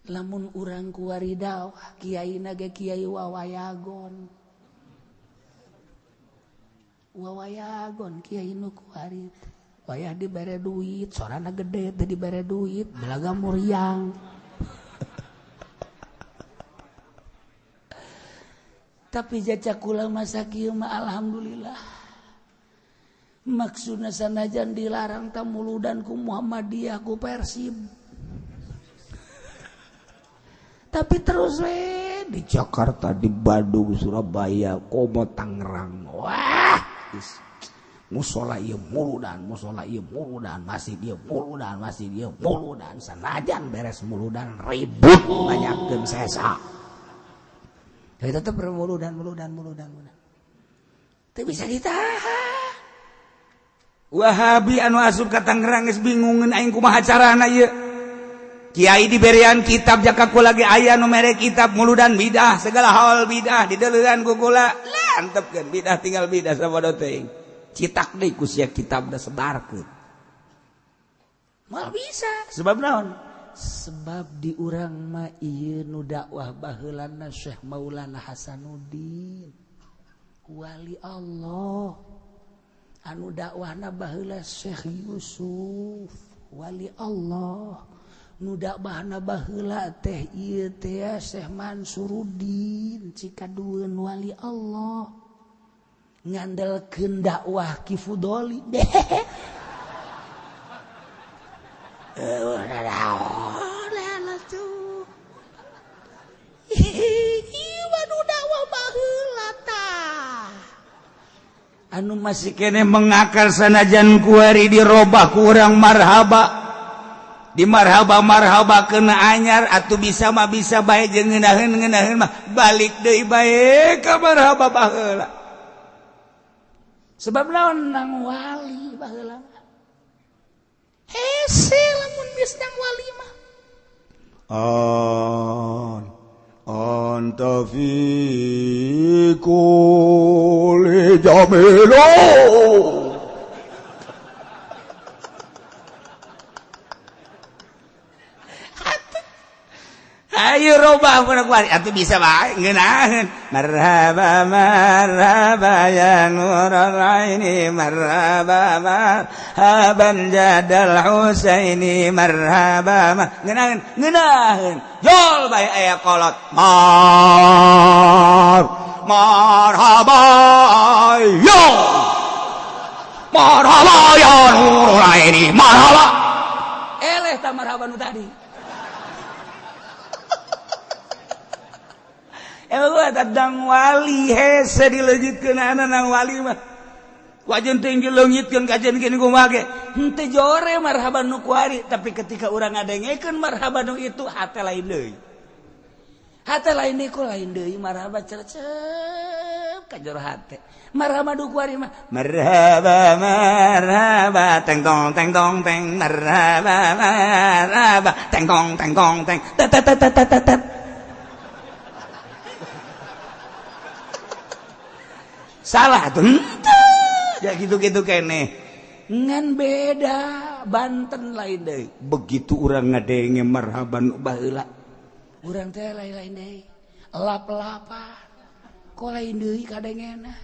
Lamun urang kuari dakwah kiai na ge kiai wawayagon. Wawayagon kiai nu kuari teh. Wayah dibere duit, sorana gede teh dibere duit, belaga muriang. Tapi jajak kula masa kieu mah alhamdulillah. Maksudna sanajan dilarang ta muludan ku Muhammadiyah ku Persib. Tapi terus we di Jakarta, di Bandung, Surabaya, komo Tangerang. Wah, musola ieu muludan, musola ieu muludan, masih ieu muludan, masih ieu muludan. Sanajan beres muludan ribut nanyakeun sesa. Tapi tetep muludan, muludan, muludan, muludan. Teu bisa ditahan. Wahabi anu asup ka Tangerang geus bingungeun aing kumaha carana ieu. Kiai diberian kitab jaka kula ge aya nu mere kitab muludan bidah segala hal bidah dideuleuan ku kula lantepkeun bidah tinggal bidah sabodo teuing citak deui ku sia kitabna sebarkeun moal bisa sebab naon sebab di urang mah ieu nu dakwah baheulana Syekh Maulana Hasanuddin wali Allah anu dakwahna baheula Syekh Yusuf wali Allah nu dakwahna baheula teh ieu teh Syekh Mansuruddin Cikadueun wali Allah ngandelkeun dakwah Ki Fudoli deh. Anu masih kene mengakar sanajan kuari dirobah kurang marhaba di marhaba marhaba kena anyar atuh bisa mah bisa bae jeung ngeunaheun ngeunaheun mah balik deui bae ka marhaba baheula sebab naon nang wali baheula hese lamun geus nang wali mah an anta fi kulli jamilo. Ayo robah kuari atuh bisa bae ngeunaheun marhaba marhaba ya nurul aini marhaba marhaban jadal husaini marhaba ngeunaheun ngeunaheun jol bae aya kolot mar marhaba yo marhaba ya nurul aini marhaba eleh ta marhaba nu tadi. Tadang wali hese dileungitkeun nang wali mah wajan teh dileungitkeun kajian kini kumaha ge henteu jore marhaban nu kuari tapi ketika urang ngadengekeun marhaban nu itu hate lain deui hate lain deui ku lain deui marhaba cercep ka jero hate marhaba nu kuari mah marhaba marhaba teng tong teng tong teng marhaba marhaba teng tong teng tong teng tet tet tet tet tet. Salah tuh ya gitu-gitu kene ngan beda Banten lain deui begitu urang ngadenge marhaban baheula urang teh lain-lain deui lap-lapan kok lain deui kadengena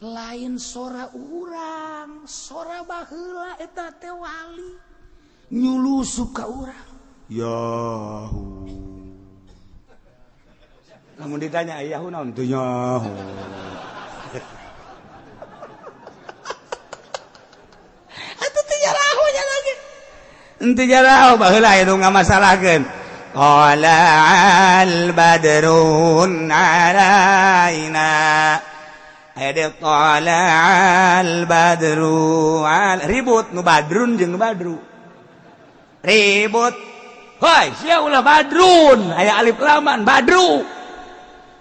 lain sora urang sora baheula eta teh wali nyulusup ka urang yahu lamun ditanya yahu naon teu nyaho. Ente jarau baheula aya nu ngamasalahkeun. Qala al badrun alaina. Aya qala al badru al ribut nu badrun jeung nu badru. Ribut. Hoi, sia ulah badrun, aya alif laman badru.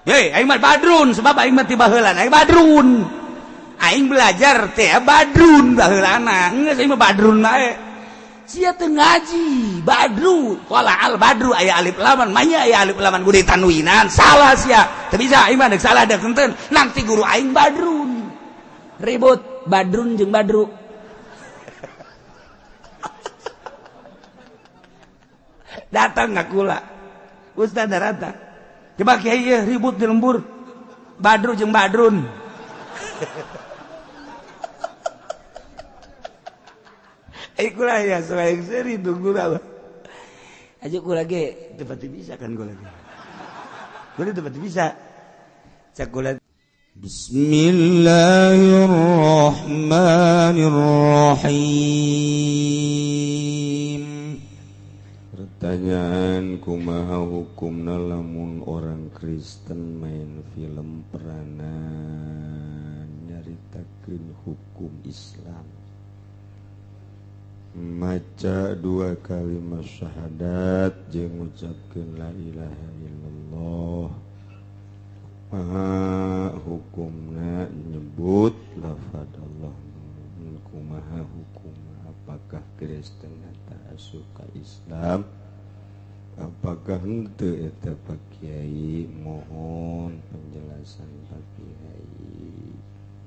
Hei, aing mah badrun sebab aing mah ti baheulana aing badrun. Aing belajar teh badrun baheulana. Geus aing mah badrun bae. Sia teu ngaji badru qala al badru aya alif laman manya aya alif laman gede tanwinan salah sia teu bisa aing mah deuk salah deuk henteu nang ti guru aing badrun ribut badrun jeung badru. Datang ka kula Ustad rata. Coba kiai ieu ribut di lembur. Badru jeung Badrun. Kula ya selain seri tunggu lah. Aja kula ge teu pati bisa kan kula ge. Kula teu pati bisa. Cak kula Bismillahirrahmanirrahim. Pertanyaan kumaha hukumna lamun orang Kristen main film peranan nyaritakeun hukum Islam. Maca dua kalimat syahadat jeung ngucapkeun la ilaha illallah. Maha hukumna nyebut lafaz Allah. Kumaha hukumna, apakah Kristen eta asup ka Islam? Apakah henteu eta Pak Kiai? Mohon penjelasan Pak Kiai.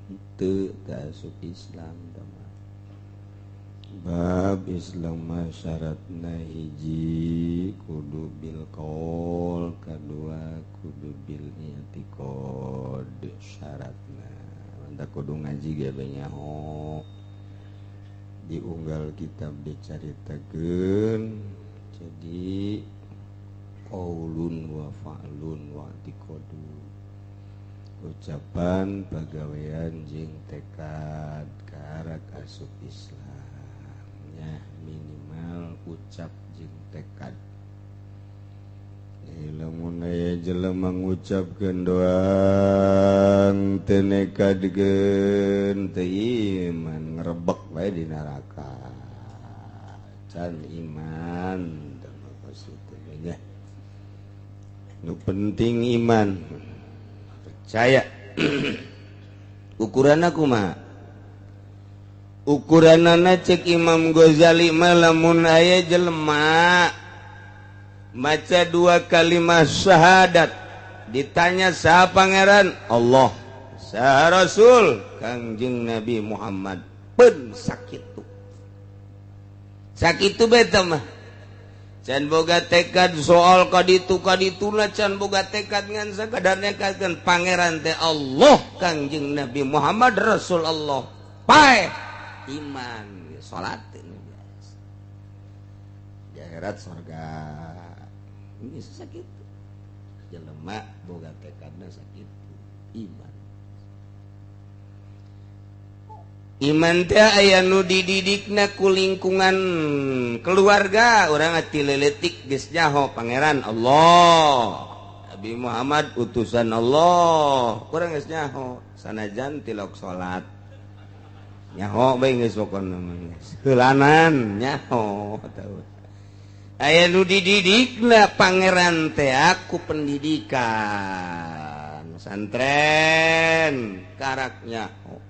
Henteu teu asup Islam teh. Bab Islam mah syaratna hiji kudu bil qaul, kadua kudu bil i'tiqad syaratna. Mantap kudu ngaji ge nyaho. Diunggal kitab dicaritakeun jadi qaulun wa fa'lun wa i'tiqadu. Ucapan, pagawean jeung tekad karak asup Islam. Ya, minimal ucap jeung tekad. Lamun aya jelema ngucapkeun doang teu nekadkeun teu iman, ngrebek bae di neraka. Can iman teh maksudna nya. Nu penting iman. Percaya. Ukuranna kumaha? Ukuranana cek Imam Ghazali mah lamun aya jelema maca dua kalimat syahadat, ditanya saha pangeran? Allah. Saha Rasul? Kangjeng Nabi Muhammad. Pun sakitu. Sakitu beta mah. Can boga tekad soal kaditu kadituna, can boga tekad ngan sakadar nekadkeun pangeran teh Allah, Kangjeng Nabi Muhammad Rasul Allah. Paeh iman, salat ini biasa. Di akhirat surga. Ini sakit. Jelema boga tekadna sakit. Iman. Iman teh aya nu dididikna ku lingkungan keluarga, urang ati leuletik geus nyaho pangeran Allah. Nabi Muhammad utusan Allah. Urang geus nyaho sanajan tilok salat. Nyaho bae geus pokona mah geus. Heulanan nyaho tahu. Aya nu dididikna pangeran teh aku pendidikan pesantren karak nyaho.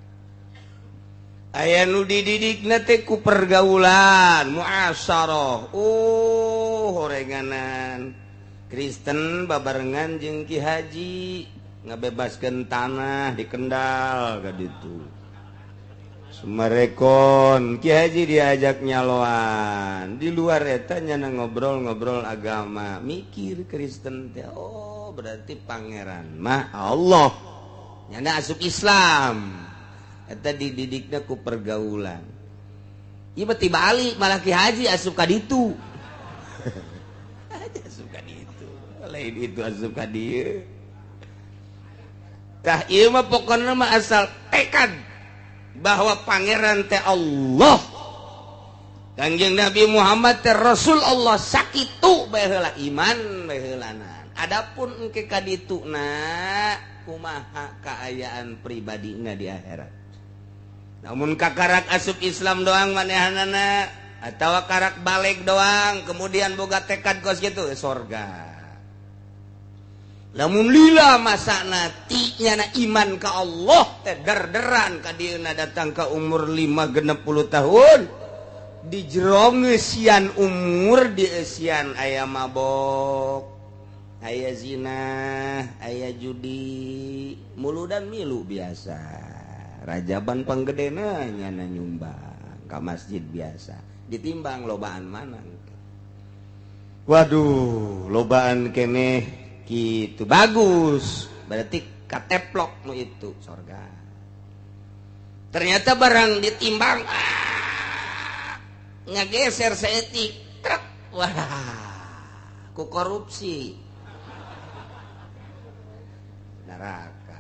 Aya nu dididikna teh ku pergaulan muasyarah. Oh horenganan Kristen babarengan jeung Ki Haji ngabebaskeun tanah di Kendal ka ditu. Sumarekon Ki Haji diajak nyaloan di luar eta nyana ngobrol-ngobrol agama, mikir Kristen teh, oh berarti pangeran mah Allah, nyana asup Islam. Eta dididikna ku pergaulan. Ieu mah tibali malah Ki Haji asup ka ditu. Asup ka ditu. Lain itu asup ka dieu. Tah ieu mah pokona mah asal tekad bahwa pangeran teh Allah, Kangjeng Nabi Muhammad teh Rasul Allah, sakitu bae heula iman bae heulanan. Adapun engke ka dituna kumaha kaayaan pribadina di akhirat. Namun kakarak asup Islam doang manehanana atawa karak balik doang kemudian boga tekad kos kitu sorga. Lamun lila masana ti nyana iman ka Allah teh derderan ka dieuna datang ka umur 5-60 tahun di jero ngeusian umur di eusian aya mabok, aya zina, aya judi, muludan milu biasa. Rajaban panggedena nyana nyumbang ka masjid biasa, ditimbang lobaan mana. Waduh, lobaan keneh gitu bagus. Berarti kateplok nu itu sorga. Ternyata barang ditimbang ngageser saeutik trek. Wah, ku korupsi. Neraka.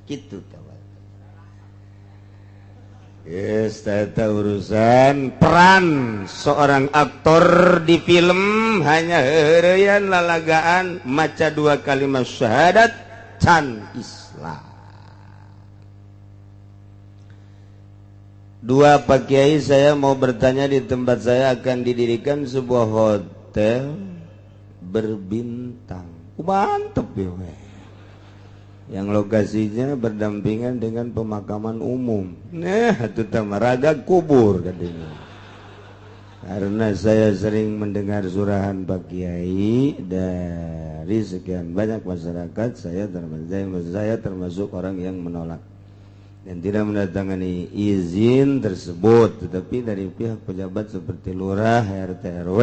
Gitu tah. Yes, eta urusan peran seorang aktor di film hanya heureuyan lalagaan maca dua kalimat syahadat can Islam. Dua, Pak Kiai, saya mau bertanya, di tempat saya akan didirikan sebuah hotel berbintang. Mantep ya weh. Yang lokasinya berdampingan dengan pemakaman umum. Nah, itu raga kubur katanya. Karena saya sering mendengar surahan Pak Kiai dari sekian banyak masyarakat, saya termasuk orang yang menolak dan tidak mendatangani izin tersebut. Tetapi dari pihak pejabat seperti lurah, RT, RW,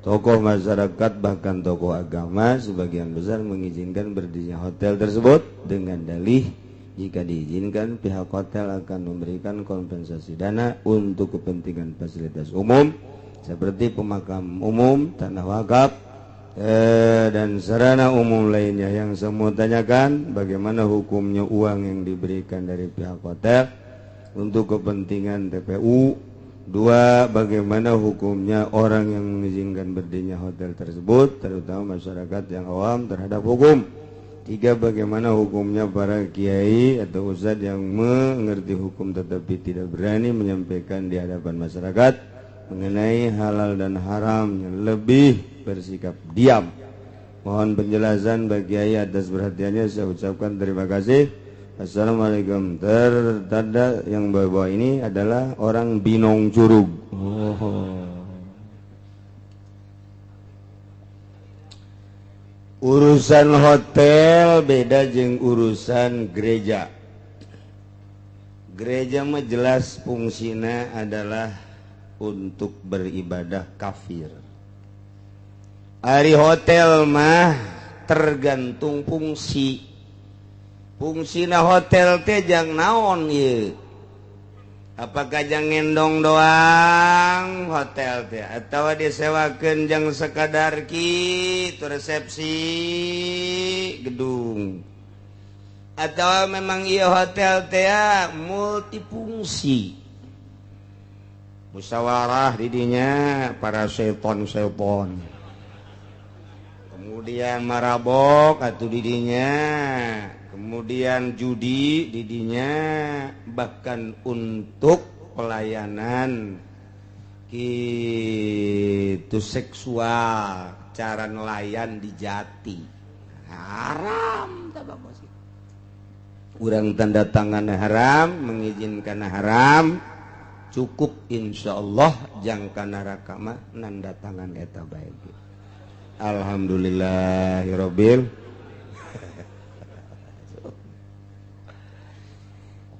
tokoh masyarakat, bahkan tokoh agama sebagian besar mengizinkan berdirinya hotel tersebut dengan dalih jika diizinkan pihak hotel akan memberikan kompensasi dana untuk kepentingan fasilitas umum seperti pemakam umum, tanah wakaf, dan sarana umum lainnya. Yang saya tanyakan, bagaimana hukumnya uang yang diberikan dari pihak hotel untuk kepentingan TPU? Dua, bagaimana hukumnya orang yang mengizinkan berdirinya hotel tersebut, terutama masyarakat yang awam terhadap hukum? Tiga, bagaimana hukumnya para kiai atau ustadz yang mengerti hukum tetapi tidak berani menyampaikan di hadapan masyarakat mengenai halal dan haram, yang lebih bersikap diam. Mohon penjelasan bagi kiai atas perhatiannya. Saya ucapkan terima kasih. Assalamualaikum. Tertanda yang bawah ini adalah orang Binong Curug. Oh. Urusan hotel beda jeung urusan gereja. Gereja mah jelas fungsina adalah untuk beribadah kafir. Ari hotel mah tergantung fungsi. Fungsina hotel teh jang naon ieu? Apakah jang ngendong doang hotel teh atau disewakeun jang sekadar kitu resepsi gedung? Atau memang ieu hotel teh multifungsi? Musyawarah didinya para seton-seton. Kemudian marabok atuh didinya. Kemudian judi didinya, bahkan untuk pelayanan gitu seksual, cara nelayan di jati haram. Urang tanda tangan haram, mengizinkan haram, cukup insyaallah jangka neraka mah nanda tangan eta bae. Alhamdulillahirabbil.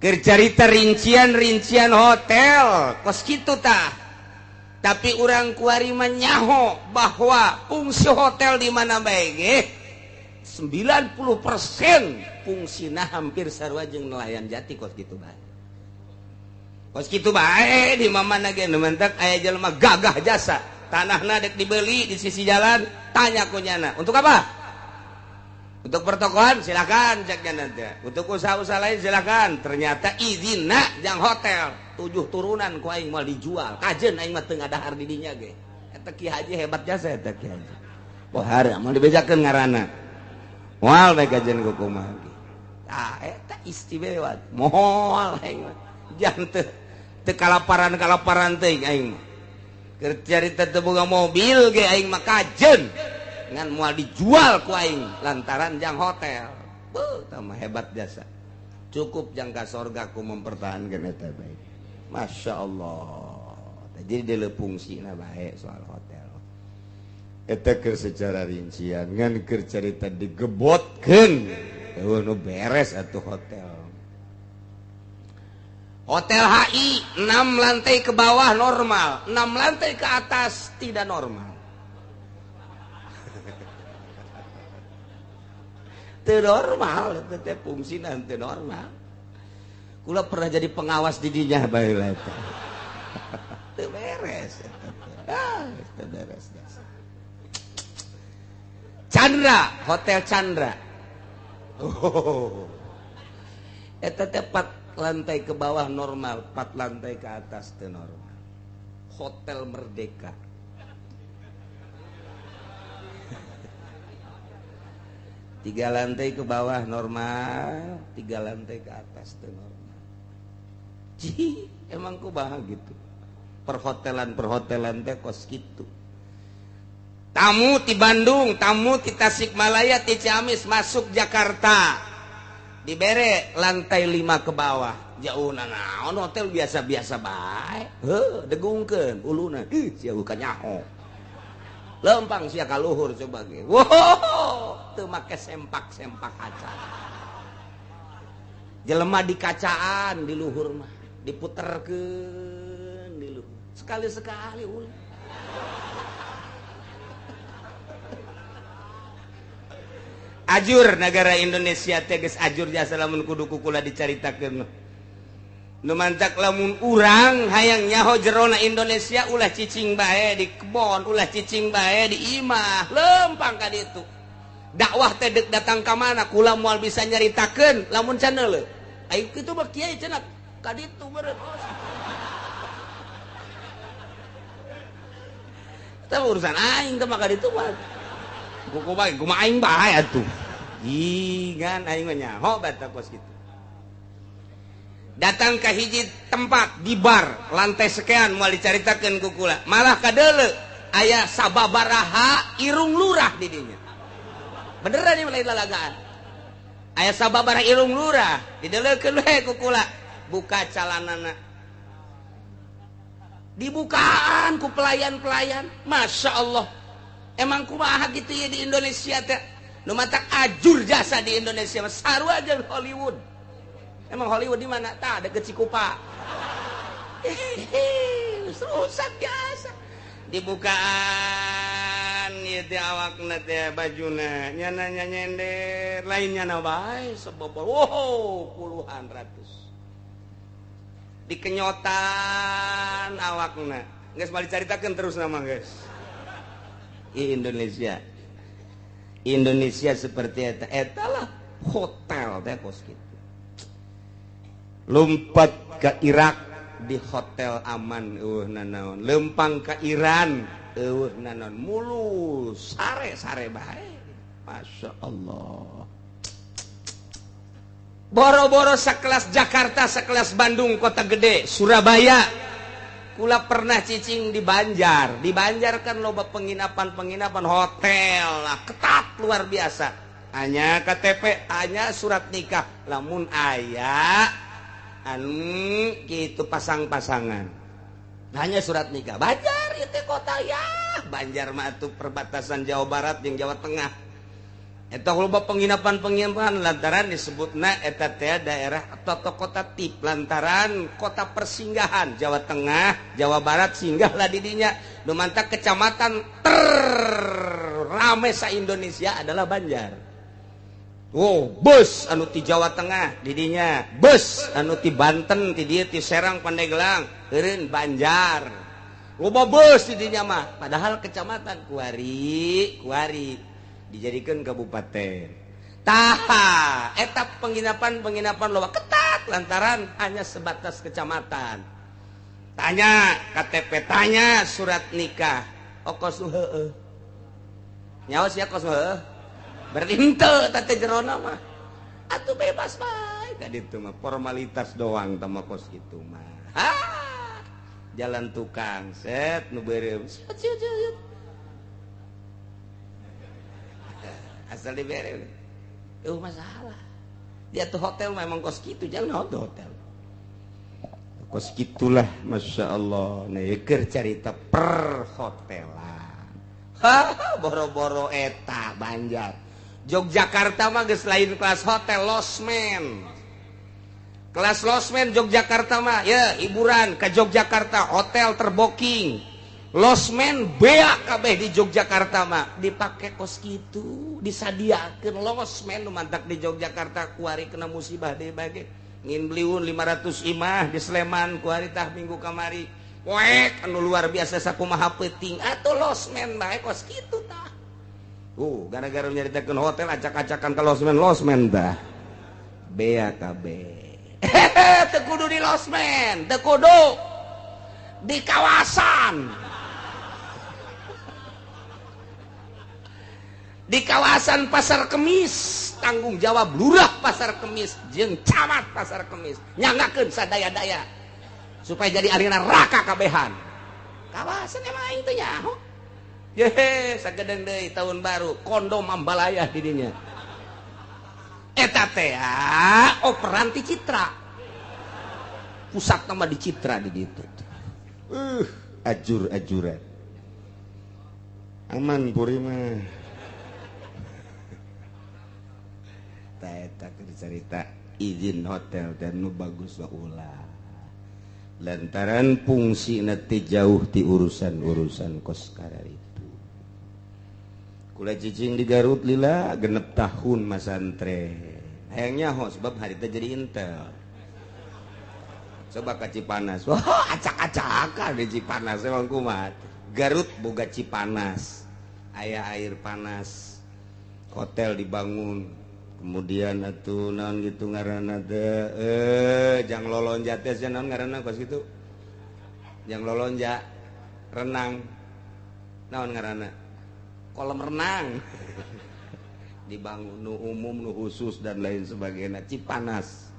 Keur carita rincian-rincian hotel kos kitu tah. Tapi urang kuari mah nyaho bahwa fungsi hotel di mana bae ge 90% fungsina hampir sarua jeung nelayan jati kos kitu bae. Kos kitu bae di mana ge nu mentak aya jelema gagah jasa, tanahna dek dibeli di sisi jalan, tanya ku nyana, untuk apa? Untuk pertokoan silakan cek nanti. Untuk usaha-usaha lain silakan. Ternyata izinna jang hotel 7 turunan ku aing moal dijual. Kajeun aing mah teu ngadahar di dinya ge. Eta Ki Haji hebat jasa eta Ki Haji. Bohar moal dibejakeun ngaranna. Moal bae kajeun ku kumaha ge. Tah eta istimewa. Moal aing mah. Jang teu teu kalaparan-kalaparan teuing aing mah. Keur carita teu boga mobil ge aing mah kajeun. Ngan moal dijual ku aing lantaran jang hotel. Beuh, tah mah hebat jasa. Cukup jangka sorga ku mempertahankan eta bae. Masya Allah. Jadi deuleu fungsina bae soal hotel. Eta keur secara rincian ngan keur carita digebotkeun. Eueuh nu beres atuh hotel. Hotel HI 6 lantai ke bawah normal, 6 lantai ke atas tidak normal. Teu normal eta teh fungsina teu normal. Kula pernah jadi pengawas di dinya baheula teh. Teu beres eta teh. Ah, teu beres. Chandra, Hotel Chandra. Oh. Eta teh 4 lantai ke bawah normal, 4 lantai ke atas teu normal. Hotel Merdeka. 3 lantai ke bawah normal, 3 lantai ke atas teu normal. Cih, emang kumaha gitu. Perhotelan-perhotelan teh kos kitu. Tamu ti Bandung, tamu ti Tasikmalaya, ti Ciamis masuk Jakarta. Dibere lantai 5 ke bawah. Jauh naon hotel biasa-biasa bae. Heuh, degungkeun uluna. Ih, sia bukan nyaho. Lempang sia ka luhur coba ge. Wow, teu make sempak-sempak kaca. Jelema di kacaan di luhur mah, diputerkeun di luhur. Sekali-sekali ulah. Ajur negara Indonesia teh geus ajur jasa lamun kudu kukula dicaritakeun. Nu mantak lamun urang hayang nyaho jerona Indonesia ulah cicing bae di kebon, ulah cicing bae di imah, lempang ka ditu. Dakwah teh deuk datang ka mana kula moal bisa nyaritakeun lamun can leuh. Ayo kitu mah kiai cenah ka ditu meureun. Eta urusan aing teh mah ka ditu mah. Kumaha kumaha aing bae atuh. Ih, ngan aing mah nyaho bae kos kitu. Datang ke hiji tempat di bar lantai sekian moal dicaritakeun ku kula. Malah kadeuleu aya sababaraha irung lurah di dinya. Beneran ieu lain lalagaan. Aya sababaraha irung lurah dideuleukeun we ku kula. Buka calanana. Dibukaan ku pelayan-pelayan. Masya Allah. Emang kumaha gitu ya di Indonesia teh. Nu matak ajur jasa di Indonesia mah sarua jeung Hollywood. Emang Hollywood di mana? Tah deket Cikupa. Rusak biasa. Dibukaan ieu teh awakna teh bajuna, nyana nyender, lain nyana bae sebobor. Wow, puluhan ratus. Dikenyotan awakna. Geus balik caritakeun terus nama geus. Indonesia. Indonesia seperti eta. Eta lah hotel teh kos kitu. Lompat ke Irak di hotel aman eueuh nanaon, lempang ke Iran eueuh nanaon, mulus sare-sare bae. Masya Allah. Boro-boro sekelas Jakarta, sekelas Bandung, kota gede, Surabaya. Kula pernah cicing di Banjar. Di Banjar kan loba penginapan-penginapan hotel lah, ketat luar biasa. Hanya KTP, hanya surat nikah. Lamun aya anu gitu pasang-pasangan. Hanya surat nikah. Banjar itu kota ya. Banjar mah atuh perbatasan Jawa Barat jeung Jawa Tengah. Eta loba penginapan-penginapan lantaran disebutna eta teh daerah atau kota tip lantaran kota persinggahan Jawa Tengah, Jawa Barat singgahlah di dinya. Nu mantak kecamatan terrame sa Indonesia adalah Banjar. Wow, bus anu ti Jawa Tengah di dinya, bus anu ti Banten ti dieu ti Serang Pandeglang, eureun Banjar. Loba bus di dinya mah, padahal kecamatan kuari, kuari dijadikan kabupaten. Taha, eta penginapan-penginapan loba ketat lantaran hanya sebatas kecamatan. Tanya KTP, tanya surat nikah. Okos heueuh. Nyawa sia kos heueuh. Berarti henteu teh jerona mah. Atuh bebas bae. Tadi itu mah formalitas doang tah mah kos kitu mah. Ha! Jalan tukang set nu beureum. Siut siut siut. Asal dibere. Masalah. Dia tuh hotel memang kos kitu, jangan hotel. Kos gitulah, Masya Allah. Nah, keur carita perhotelan. Hah, boro-boro eta Banjar. Yogyakarta mah geus lain kelas hotel, losmen. Kelas losmen Yogyakarta mah, ya hiburan ke Yogyakarta, hotel terboking. Losmen beak kabeh di Yogyakarta mah dipake kos kitu, disadiakeun losmen nu mantak di Yogyakarta kuari kena musibah deui bage. Ngin bliun 500 imah di Sleman kuari tah minggu kamari. Poek anu luar biasa sakumaha peuting atuh losmen bae kos kitu tah. Gara-gara nyaritakeun hotel acak-acakan ke losmen, losmen tah. Beak kabeh. Teu kudu di losmen, teu kudu di kawasan. Di kawasan Pasar Kemis, tanggung jawab lurah Pasar Kemis jeung camat Pasar Kemis nyangakeun sadaya-daya supaya jadi ahli neraka kabehan. Kawasan emang aing teh nyaho. Yehe, sagedeng deui tahun baru kondom ambalaya di dinya. Eta teh operan ti Citra. Pusat nama di Citra di ditu. Ajur-ajuran. Aman puri mah. Eta cerita izin hotel dan nu bagus wa ulah lantaran fungsi nanti jauh di urusan-urusan kos karar itu. Kula cicing di Garut lila 6 tahun masantren hayangnya ho sebab hari teh jadi intel. Coba ka Cipanas, wah acak-acakan di Cipanas emang kumaha. Garut boga Cipanas, aya air panas, hotel dibangun. Kemudian atuh naon gitu ngaranna teh jang lolonja teh naon ngaranna kos kitu? Jang lolonja renang naon ngaranna? Kolam renang. Dibangun nu umum nu khusus dan lain sebagainya. Cipanas.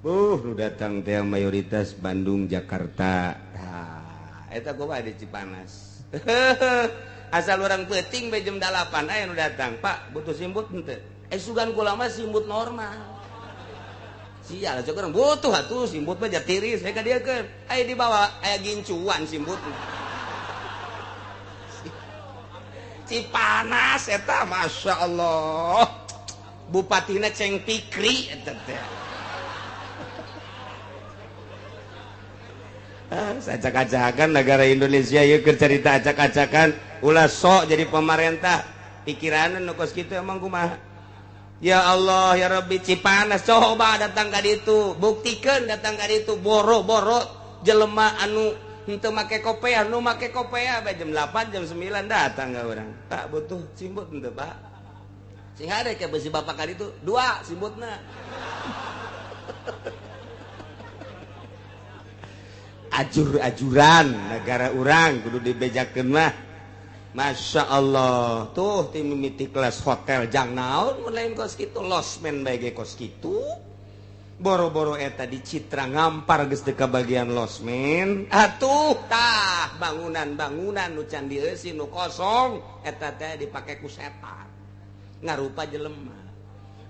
Nu datang teh mayoritas Bandung, Jakarta. Tah, eta kumaha di Cipanas. Asal urang peuting bae jam 8 aya nu datang, "Pak, butuh simbut henteu?" Sugan kula mah simbut normal. Sial, cek urang butuh atuh simbut mah jatiris we ka dieu keun. Aya dibawa aya gincuan simbut. Cipanas eta Masya Allah. Bupatina Ceng Pikri eta teh. Acak-acakan negara Indonesia ieu keur carita acak-acakan ulah sok jadi pemerintah pikiran nu kos kitu emang kumaha. Ya Allah ya Rabbi, Cipanas coba datang ka ditu, buktikeun datang ka ditu boro-boro jelema anu henteu make kopea, nu make kopea bae jam 8 jam 9 datang ka urang. Pak butuh simbut henteu Pak. Sing hade ke besi bapak ka ditu, 2 simbutna. Ajur-ajuran negara urang kudu dibejakeun mah. Masya Allah tuh tim mimiti kelas hotel jang naon mun lain kos kitu losmen bae ge kos kitu. Boro-boro eta di Citra ngampar geus teu kabagian losmen. Atuh tah bangunan-bangunan nu can dieusi nu kosong eta teh dipake ku setan. Ngarupa jelema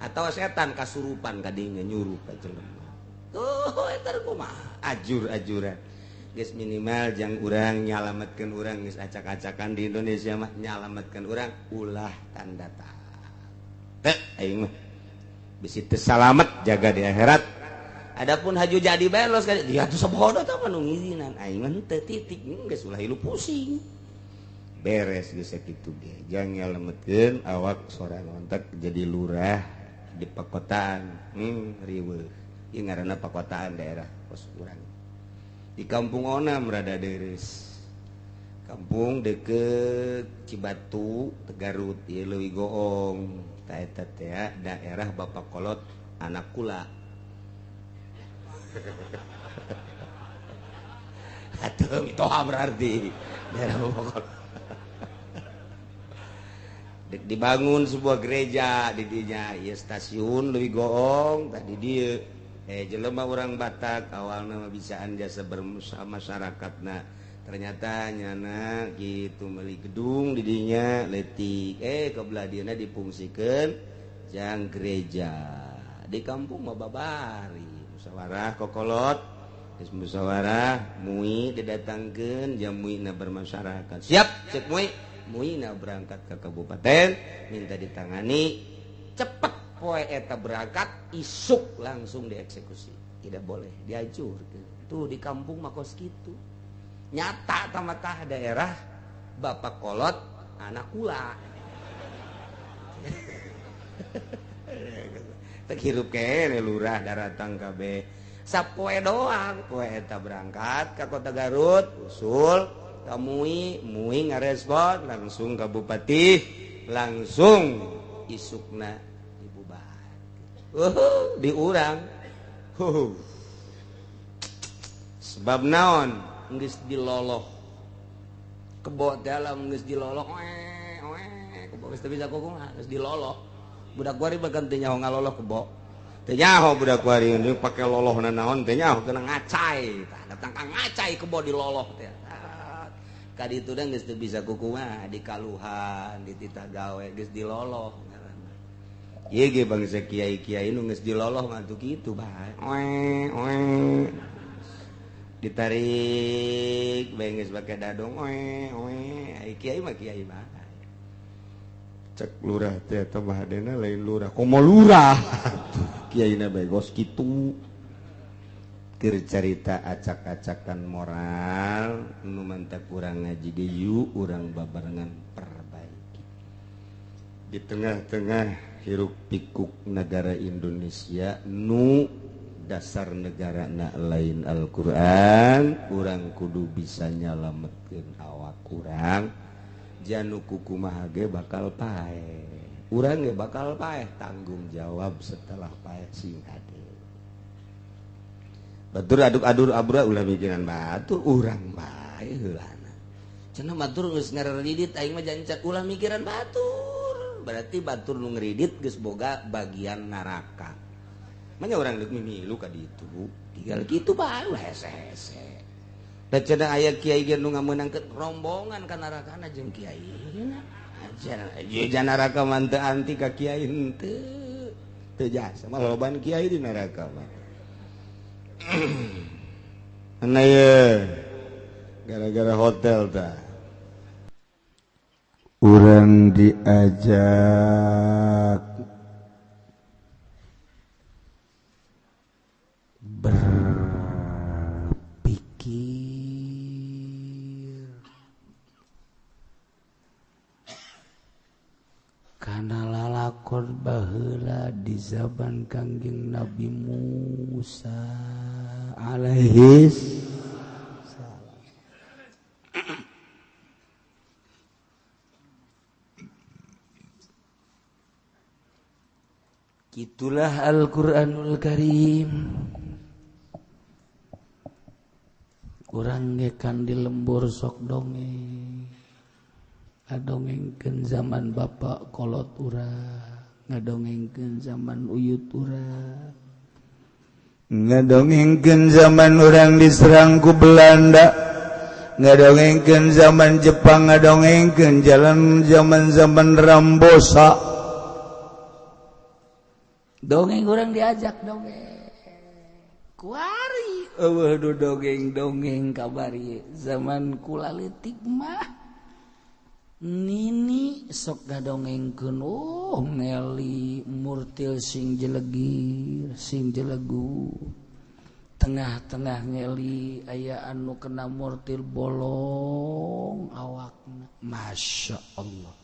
atawa setan kasurupan ka dinya nyurup ka jelema. Tuh eta kumaha ajur-ajuran. Geus minimal jang urang nyalametkeun urang geus acak-acakan di Indonesia mah nyalametkeun urang ulah tanda teu aing mah bisi teu salamet jaga di akhirat. Adapun haju jadi bae los ka dia tuh sabodo tah mah nu ngizinan aing mah teu titik geus ulah hilu pusing. Beres geus sakitu ge jang nyalametkeun awak sorangan tek jadi lurah di pakotaan riweuh. Ieu ngaranna pakotaan daerah kos urang. Di kampung Onam rada deres. Kampung deket Cibatu, Tegarut, ieu leuwih goong. Ta eta teh daerah Bapak Kolot anak kula. Atuh mitoha berarti daerah Bapak Kolot. Dek dibangun sebuah gereja di dinya, ieu stasiun leuwih goong tadi dieu. Jelema orang Batak awalna mah bisaan jasa bermasyarakatna ternyata nyana gitu meuli gedung di dinya leutik kebelah dieuna dipungsikeun jang gereja di kampung mah babari musyawarah kokolot geus musyawarah mui didatangkeun jam muina bermasyarakat siap cek mui muina berangkat ke kabupaten minta ditangani cepet poe eta berangkat isuk langsung dieksekusi tidak boleh diajur tuh di kampung mah kos kitu. Nyata tamatah daerah bapak kolot anak kula. Teu hirup kene lurah daratang kabeh. Sapoe doang poe eta berangkat ka Kota Garut, usul ka MUI, MUI ngarespon langsung ka bupati, langsung isukna dibubar. Di urang. Sebab naon geus diloloh. Kebo dalam geus diloloh oe kebo geus teu bisa kukumaha geus diloloh. Budak kuari bahkan teu nyaho ngaloloh kebo. Teu nyaho budak kuari pake lolohna naon teu nyaho kena ngacai. Tah datang ka ngacai kebo diloloh teh. Ka ditu da geus teu bisa kukumaha dikaluhan, dititah gawe geus diloloh ngaranna. Ieu ge bangsa kiai-kiai nu geus diloloh mah atuh kitu bae. Oe oe. Ditarik bae geus pake dadong oe oe. Ai kiai mah kiai bae. Cek lurah teh eta mah hadena lain lurah komo lurah kiaina bae gos kitu. Keur carita acak-acakan moral nu mantap urang ngaji ge yuk urang babarengan perbaiki. Di tengah-tengah hiruk pikuk negara Indonesia nu dasar negarana lain Al-Qur'an, urang kudu bisa nyalametkeun awak urang. Janu kukumaha ge bakal paeh. Urang ge bakal paeh, tanggung jawab setelah paeh sing hade. Batur aduk-adur abra ulah mikiran batur urang bae heulana. Cenah batur geus ngareridit aing mah jancan ulah mikiran batur. Berarti batur nu ngeridit geus boga bagian neraka. Manya urang deuk mimilu ka ditu, tinggal kitu bae ulah hese-hese. Da cenah aya kiai ge nu ngameunangkeun rombongan ka narakana jeung kiai. Aja neraka mah teu anti ka kiai henteu. Teu jasa mah loban kiai di neraka mah. Nah ye, gara-gara hotel ta. Urang diajak berpikir kana lalakon baheula di zaman Kangjeng Nabi Musa alaihis salam. Itulah Al-Qur'anul Karim. Urang ge kan di lembur sok dongeng. Ngadongengkeun zaman bapak kolot urang, ngadongengkeun zaman uyut urang, ngadongengkeun zaman urang diserang ku Belanda, ngadongengkeun zaman Jepang, ngadongengkeun jalan zaman-zaman Rambosa. Dongeng urang diajak dongeng. Kuari eueuh du dongeng-dongeng kabari zaman kula leutik mah. Nini sok ngadongengkeun oh ngeli murtil sing jelegir sing jelegu tengah-tengah ngeli aya anu kena murtil bolong awakna. Masya Allah,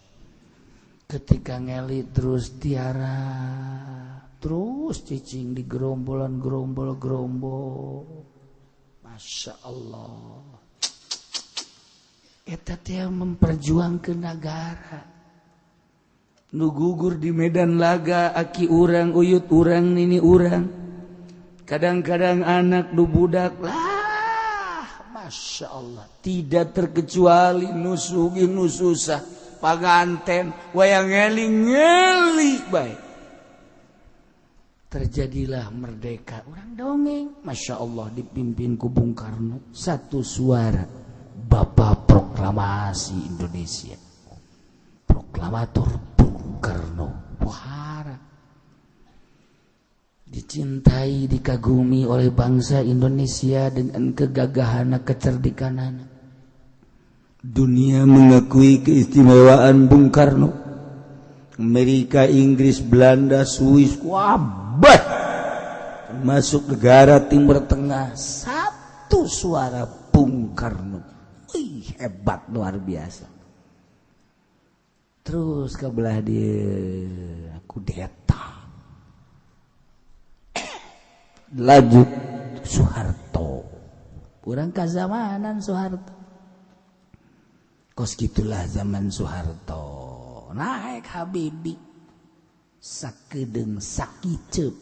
ketika ngeli terus tiara terus cicing di gerombolan gerombol gerombol. Masya Allah, eta teh memperjuangkeun nagara nu gugur di medan laga aki urang uyut urang nini urang kadang-kadang anak nu budak lah. Masya Allah, tidak terkecuali nu sugih nu susah panganten wayang ngeli ngeli bae. Terjadilah merdeka urang dongeng. Masya Allah, dipimpin ku Bung Karno satu suara Bapak Proklamasi Indonesia, Proklamator Bung Karno. Wahara dicintai, dikagumi oleh bangsa Indonesia dengan kegagahan, kecerdikanana. Dunia mengakui keistimewaan Bung Karno. Amerika, Inggris, Belanda, Swiss, wabah, termasuk negara Timur Tengah, satu suara Bung Karno. Hebat luar biasa. Terus ke belah dia kudeta. Lanjut Soeharto. Kurang kazamanan Soeharto. Kos gitulah zaman Soeharto. Naik Habibie. Sakedeung sakiceup.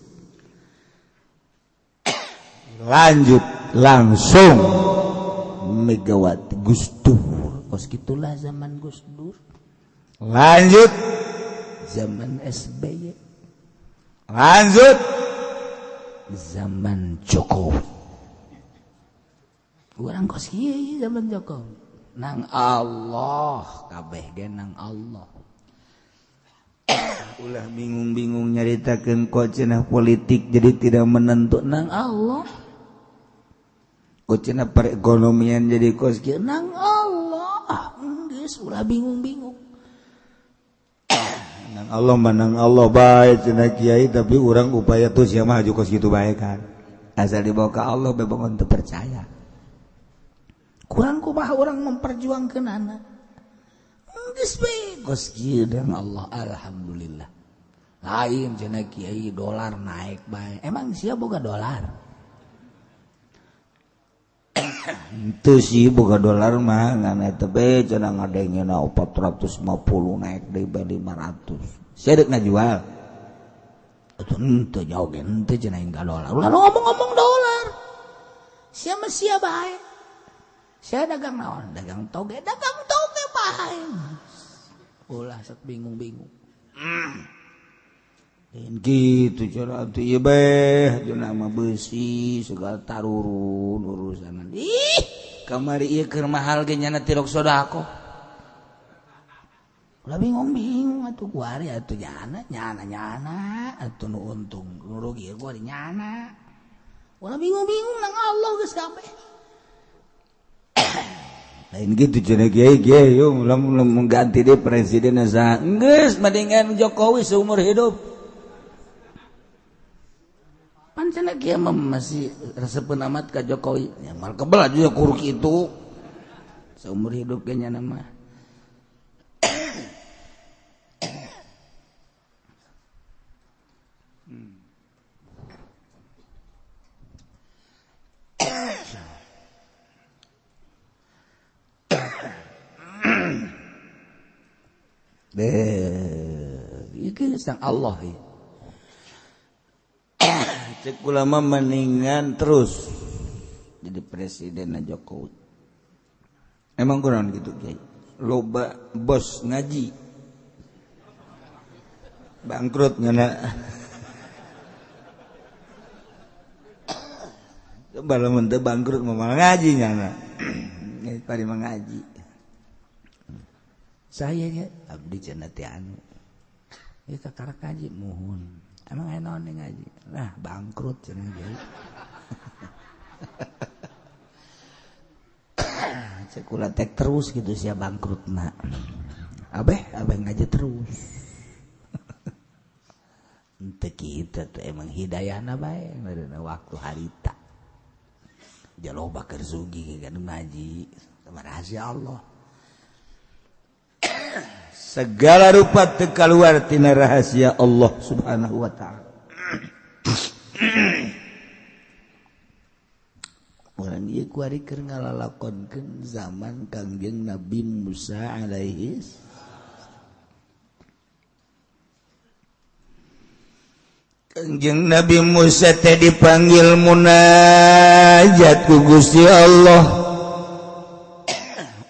Lanjut langsung Megawati Gus Dur. Kos gitulah zaman Gus Dur. Lanjut zaman SBY. Lanjut zaman Jokowi. Urang kos kieu zaman Jokowi. Nang Allah kabeh ge nang Allah. Ulah bingung-bingung nyaritakeun kok cenah politik jadi tidak menentu nang Allah. Kok cenah perekonomian jadi kos kieu nang Allah. Geus ulah bingung-bingung. Nang Allah menang Allah bae cenah kiai, tapi urang upaya tuh sia mah kos kitu bae kan. Asal dibawa ke Allah bebongon teu percaya. Kurang kumaha urang memperjuangkeun anak. Geus bae kos kieu nang Allah alhamdulillah. Lain cenah kiai dolar naik bae. Emang sia boga dolar? Itu sih boga dolar mah ngan eta bae cenah ngadengena 450 naik deui bae 500. Sia deuk ngajual. Atuh henteu jauh ge henteu cenah ka dolar. Ulah ngomong-ngomong dolar. Sia mah sia bae. Sia dagang naon? Dagang toge bae. Ulah sok bingung-bingung. Lain gitu cara atuh ieu bae cenah mah beusi segala tarurun urusanan. Ih, kamari ieu keur mahal ge nyana tirok sodako. Ulah bingung-bingung atuh kuari atuh nyana nyana nyana atuh nu untung nu rugi kuari nyana. Ulah bingung-bingung nang Allah geus kabeh. Lain gitu cenah kiai kiai yo lamun mengganti deui presiden saha geus mendingan Jokowi seumur hidup. Pan cenah kieu mah masih resepeun amat ka Jokowi. Ya mal kebel aja kuruk itu. Seumur hidup ge nyana mah. Itu sang Allah. Cek ulama mendingan terus jadi presiden Jokowi. Emang kurang gitu kiai. Loba bos ngaji bangkrut ngana. Coba lamun teu bangkrut mah malah ngaji nyana. Pari mengaji. Saya nya abdi cenah teh anu. Ieu kakara ngaji muhun. Emang aya naon ngaji? Nah, bangkrut cenah kiai. Cek kula tek terus gitu sia bangkrutna. Abeh ngaji terus. Henteu kitu tuh emang hidayahna bae meureun waktu harita. Jaloba keur sugi kan ngaji sama rahasia Allah. Segala rupa teu kaluar tina rahasia Allah Subhanahu wa taala. Urang ieu kuari keur ngalalakonkeun zaman Kangjeng Nabi Musa alaihi. Kangjeng Nabi Musa teh dipanggil munajat ku Gusti Allah.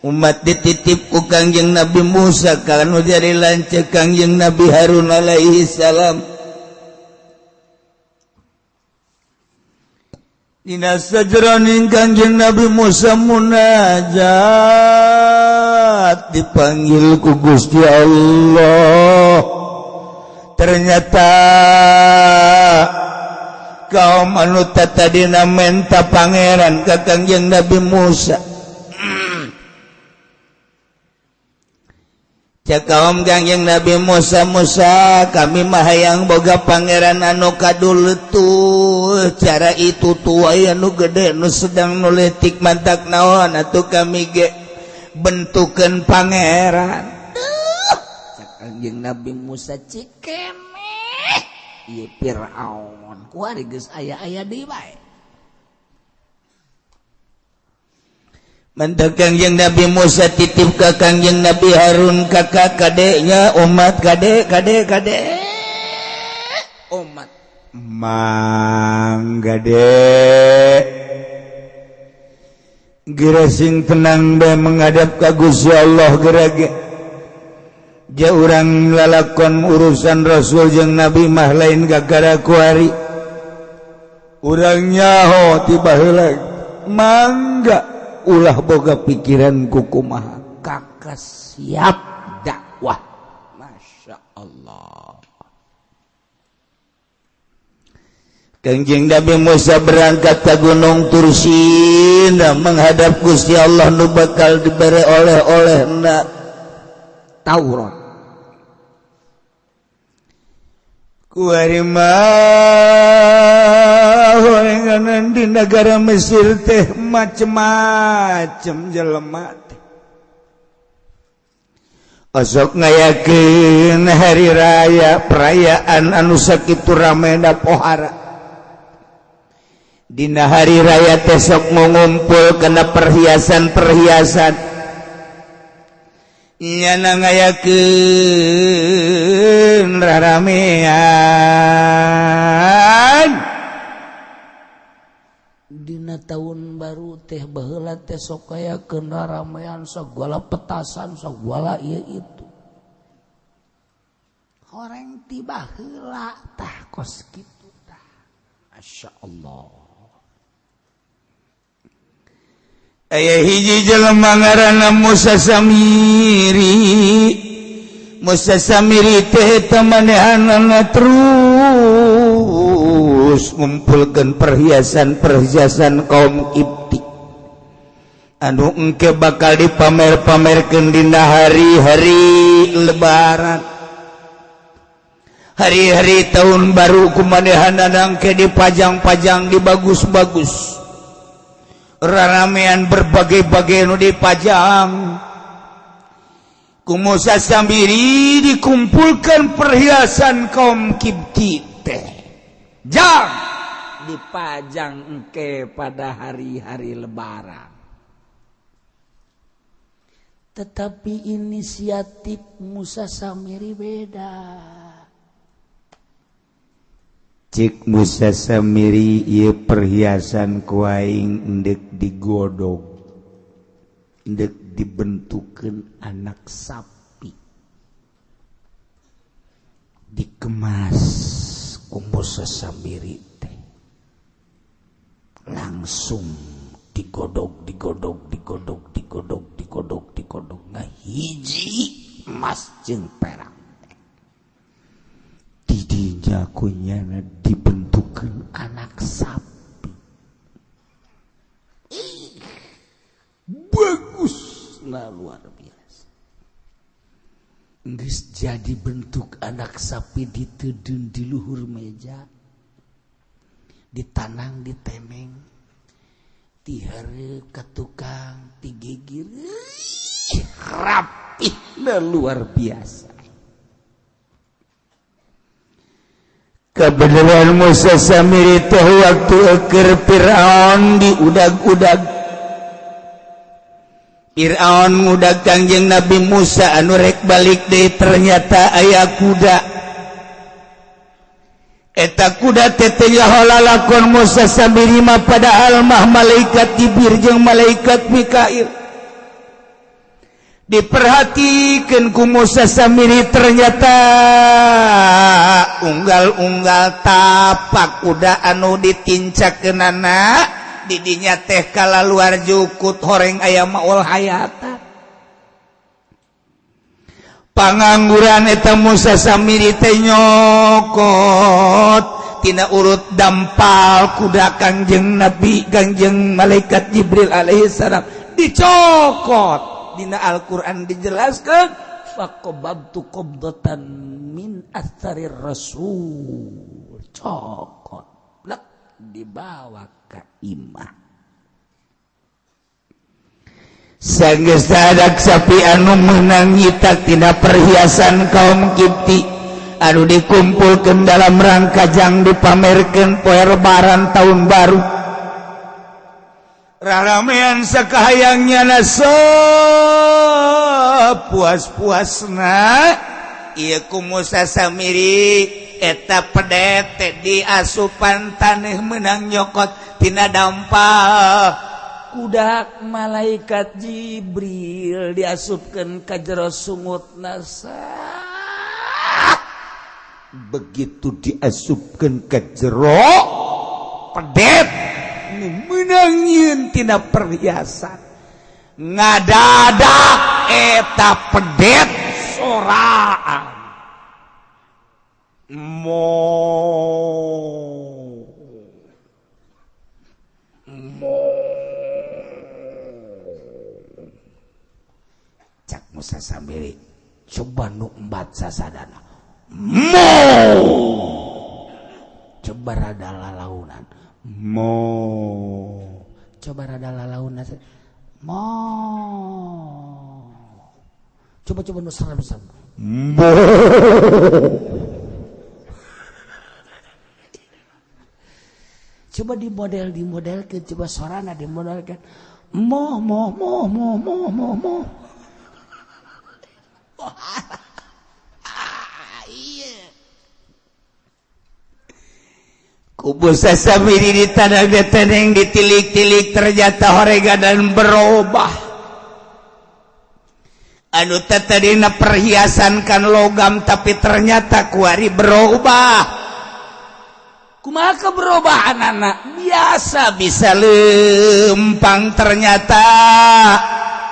Umat dititip ku Kangjeng Nabi Musa kana jadi lanceuk Kangjeng Nabi Harun alaihi salam. Dina sajroning Kangjeng Nabi Musa munajat dipanggil ku Gusti Allah. Ternyata kaum anu tatadina menta pangeran ka Kangjeng Nabi Musa. Cek kaum Kangjeng Nabi Musa, Musa kami mah hayang boga pangeran anu kaduletuh cara itu tuai anu gede nu sedang nu leutik mantak naon atuh kami ge Bentukeun pangeran. Cek Kangjeng Nabi Musa cikene ieu Firaun kuari geus aya-aya deui bae. Mentak Kangjeng Nabi Musa titip ka Kangjeng Nabi Harun kakak kadeknya umat kadek kadek kadek umat mang gade geura sing tenang bae menghadap ka Gusti Allah gerage ja urang lalakon urusan Rasul jeung Nabi mah lain gagara kuari urang nyaho ti baheula mangga ulah boga pikiran ku kumaha kakak siap dakwah. Masya Allah. Kangjeng Nabi Musa berangkat ke Gunung Tursina menghadap Gusti Allah nu bakal dibere oleh-oleh na Taurat. Kuari mah horenganan di negara Mesir teh macem-macem jelema teh. Osok ngayakeun hari raya perayaan anu sakitu ramena pohara. Dina hari raya teh sok ngumpul kana perhiasan-perhiasan. Nyana ngayakeun raramean. Dina tahun baru teh baheula teh sok ngayakeun raramean sagala petasan sagala ieu itu. Horeng ti baheula tah kos kitu tah. Masya Allah. Aya hiji jelema ngaranna Musa Samiri. Musa Samiri teh manehanana terus ngumpulkeun perhiasan-perhiasan kaum Kipti anu engke bakal dipamer-pamerkeun dina hari-hari lebaran, hari-hari tahun baru kumanehanana engke dipajang-pajang dibagus-bagus, raramean berbagai-bagai nu dipajang. Ku Musa Samiri dikumpulkan perhiasan kaum Kipti teh jang dipajang engke pada hari-hari lebaran. Tetapi inisiatif Musa Samiri beda. Cik Musa Samiri ieu perhiasan ku aing endek digodog, endek dibentukeun anak sapi, dikemas ku Musa Samiri teh langsung digodog digodog digodog digodog digodog digodog ngahiji emas jeung perak. Didinya kunyana dibentukeun anak sapi. Ih, bagus nah luar biasa. Geus jadi bentuk anak sapi diteudun di luhur meja, ditanang ditemeng, tihareup ka tukang, tigigir, rapih nah luar biasa. Kebenaran Musa Samiri teh waktu eker Fir'aun diudag-udag. Fir'aun ngudag Kangjeng Nabi Musa anu rek balik deui ternyata aya kuda. Eta kuda teh teu nyaho lalakon Musa Samiri mah padahal mah malaikat Jibril jeung malaikat Mikail. Diperhatikan ku Musa Samiri ternyata unggal-unggal tapak kuda anu ditincakeunana didinya teh kalaluar jukut horeng aya maul hayata. Pangangguran eta Musa Samiri teh nyokot tina urut dampal kuda Kangjeng Nabi Kangjeng malaikat Jibril alaihi salam dicokot. Dina Al-Qur'an dijelaskan faqabtu qabdatan min atharir rasul, cokot lek dibawa ka imah. Sanggeus anak sapi anu meunang nyitak tina perhiasan kaum Kipti anu dikumpulkeun dalam rangka jang dipamerkeun poe lebaran tahun baru. Raramean sakahayangnya nasa puas-puasna ieu ku Musa Samiri eta pedet teh diasupan taneuh meunang nyokot tina dampal kudak malaikat Jibril diasupkeun ka jero sungut nasa. Begitu diasupkeun ka jero pedet nu meunang nyieun tina perhiasan, ngadadak eta pedet soraan mo mo. Cak Musa Samiri coba nu embat sasadana mo, coba rada lalaunan mo, coba rada lalaunan mo, coba-coba nu serem-serem mo. Coba dimodelkan, coba sorana dimodelkan mo mo mo mo mo mo mo. Kubu Samiri di tanah beteneng ditilik-tilik ternyata horega dan berubah. Anu tadina perhiasan kan logam tapi ternyata kuari berubah. Kumaha keberubahan anak biasa bisa lempang ternyata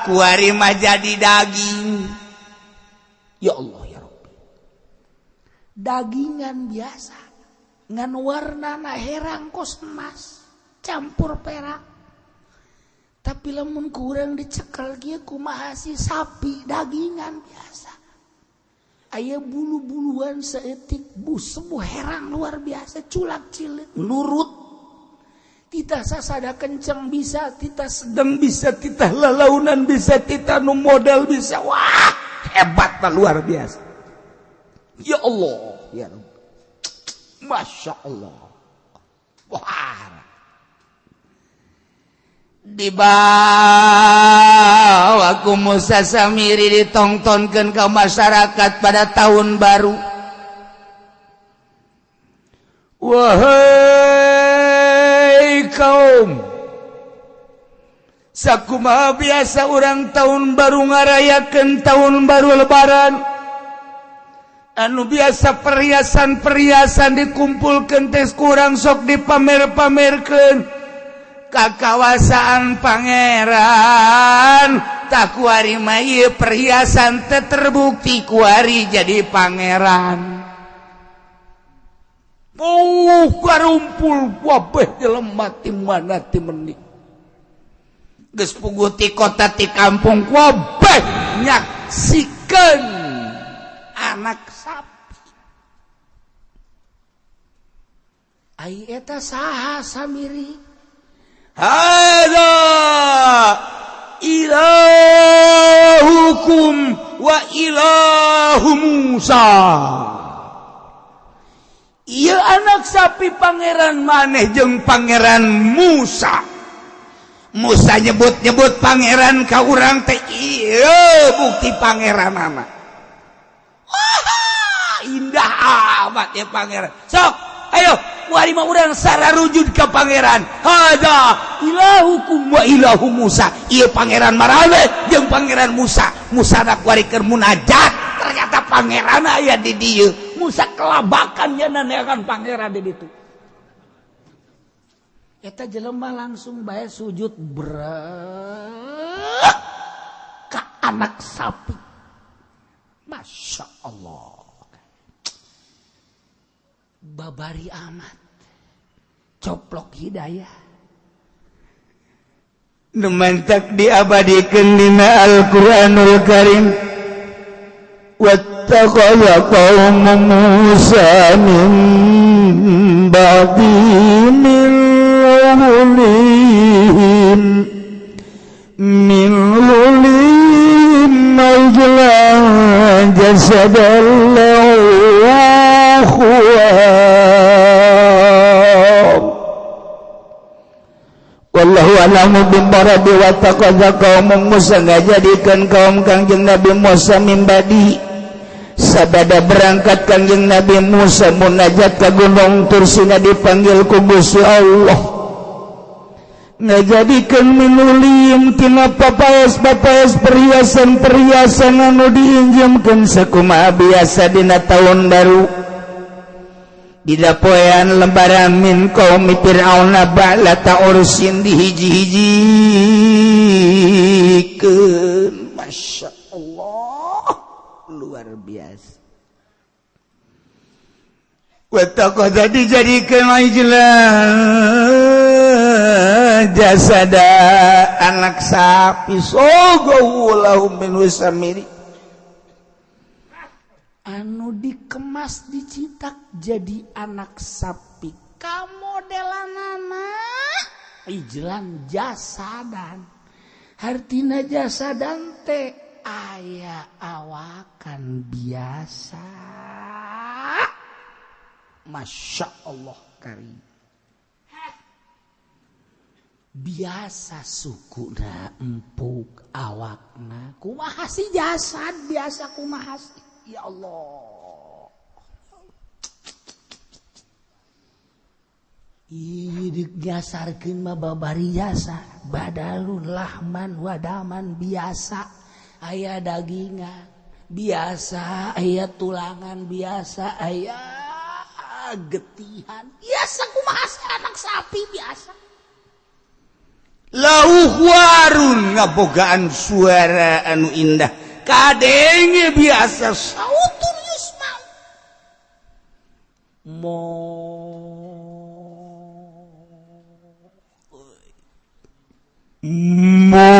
kuari mah jadi daging. Ya Allah ya Rabbi. Dagingan biasa ngan warnana herang kos emas campur perak. Tapi lamun kurang dicekel kieu kumaha si sapi dagingan biasa. Aya bulu-buluan saeutik sebuah herang luar biasa culak cilik nurut. Titah sasada kenceng bisa, titah sedang bisa, titah lalaunan bisa, titah nu model bisa. Wah, hebat luar biasa. Ya Allah, ya Rabbi. Masya Allah. Wah. Dibawa ku Musa Samiri ditongtonkeun ke masyarakat pada tahun baru. Wahai kaum, sakumaha biasa urang tahun baru ngarayakeun tahun baru lebaran, anu biasa perhiasan-perhiasan dikumpulkeun teh kurang sok dipamer-pamerkeun ka kawasaan pangeran. Tak kuari mah ieu perhiasan teh terbukti kuari jadi pangeran. Oh, karumpul wabeh jelema ti mana ti menik. Geus puguh ti kota ti kampung wabeh nyaksikeun anak sapi. Ai eta saha Samiri? Hadza ilahukum wa ilahu Musa. Ieu anak sapi pangeran maneh jeung pangeran Musa. Musa nyebut-nyebut pangeran ka urang teh ieu bukti pangeranana. Wah, indah amat ya pangeran. Sok, ayo wari mah urang sararujud ka pangeran. Hadza ilahukum wa ilahu Musa. Ieu pangeran maraneh jeung pangeran Musa. Musa nak wari keur munajat, ternyata pangeran aya di dieu. Musa kelabakan nya nanekan pangeran di ditu. Eta jelema langsung bae sujud brek ka anak sapi. Masya Allah. Babari amat. Coplok hidayah. Nu mantak diabadikeun dina Al-Qur'anul Karim. Wattakhadha qaum Musa min ba'di min Min lulim ijlan jasadan lahu khuwar. Wallahu a'lamu bimbaradi wa taqadza qaum Musa ngajadikeun kaum Kangjeng Nabi Musa mimbadi sabada berangkat Kangjeng Nabi Musa munajat ka Gunung Tursina dipanggil ku Gusti Allah ngajadikeun minulim tina papaes-papaes perhiasan-perhiasan anu diinjemkeun sakumaha biasa dina taun baru dina poean lembaran min qaum Fir'auna ba'lata ursin dihiji-hijikeun. Masya Allah, luar biasa. Wa taqadza dijadikeun ijlan jasada anak sapi sogohu lahum min wisamiri anu dikemas dicetak jadi anak sapi kamodelanana ijlan jasadan hartina jasadan teh aya awakan biasa. Masya Allah karim biasa sukuna empuk awakna kumaha sih jasad biasa kumaha sih ya Allah. Ih jasarkeun mah babari jasa badalun lahman wadaman biasa aya dagingan biasa aya tulangan biasa aya getihan biasa kumaha sih anak sapi biasa. Lauh warun ngabogaan suara anu indah kadenge biasa sautun yusma mo mo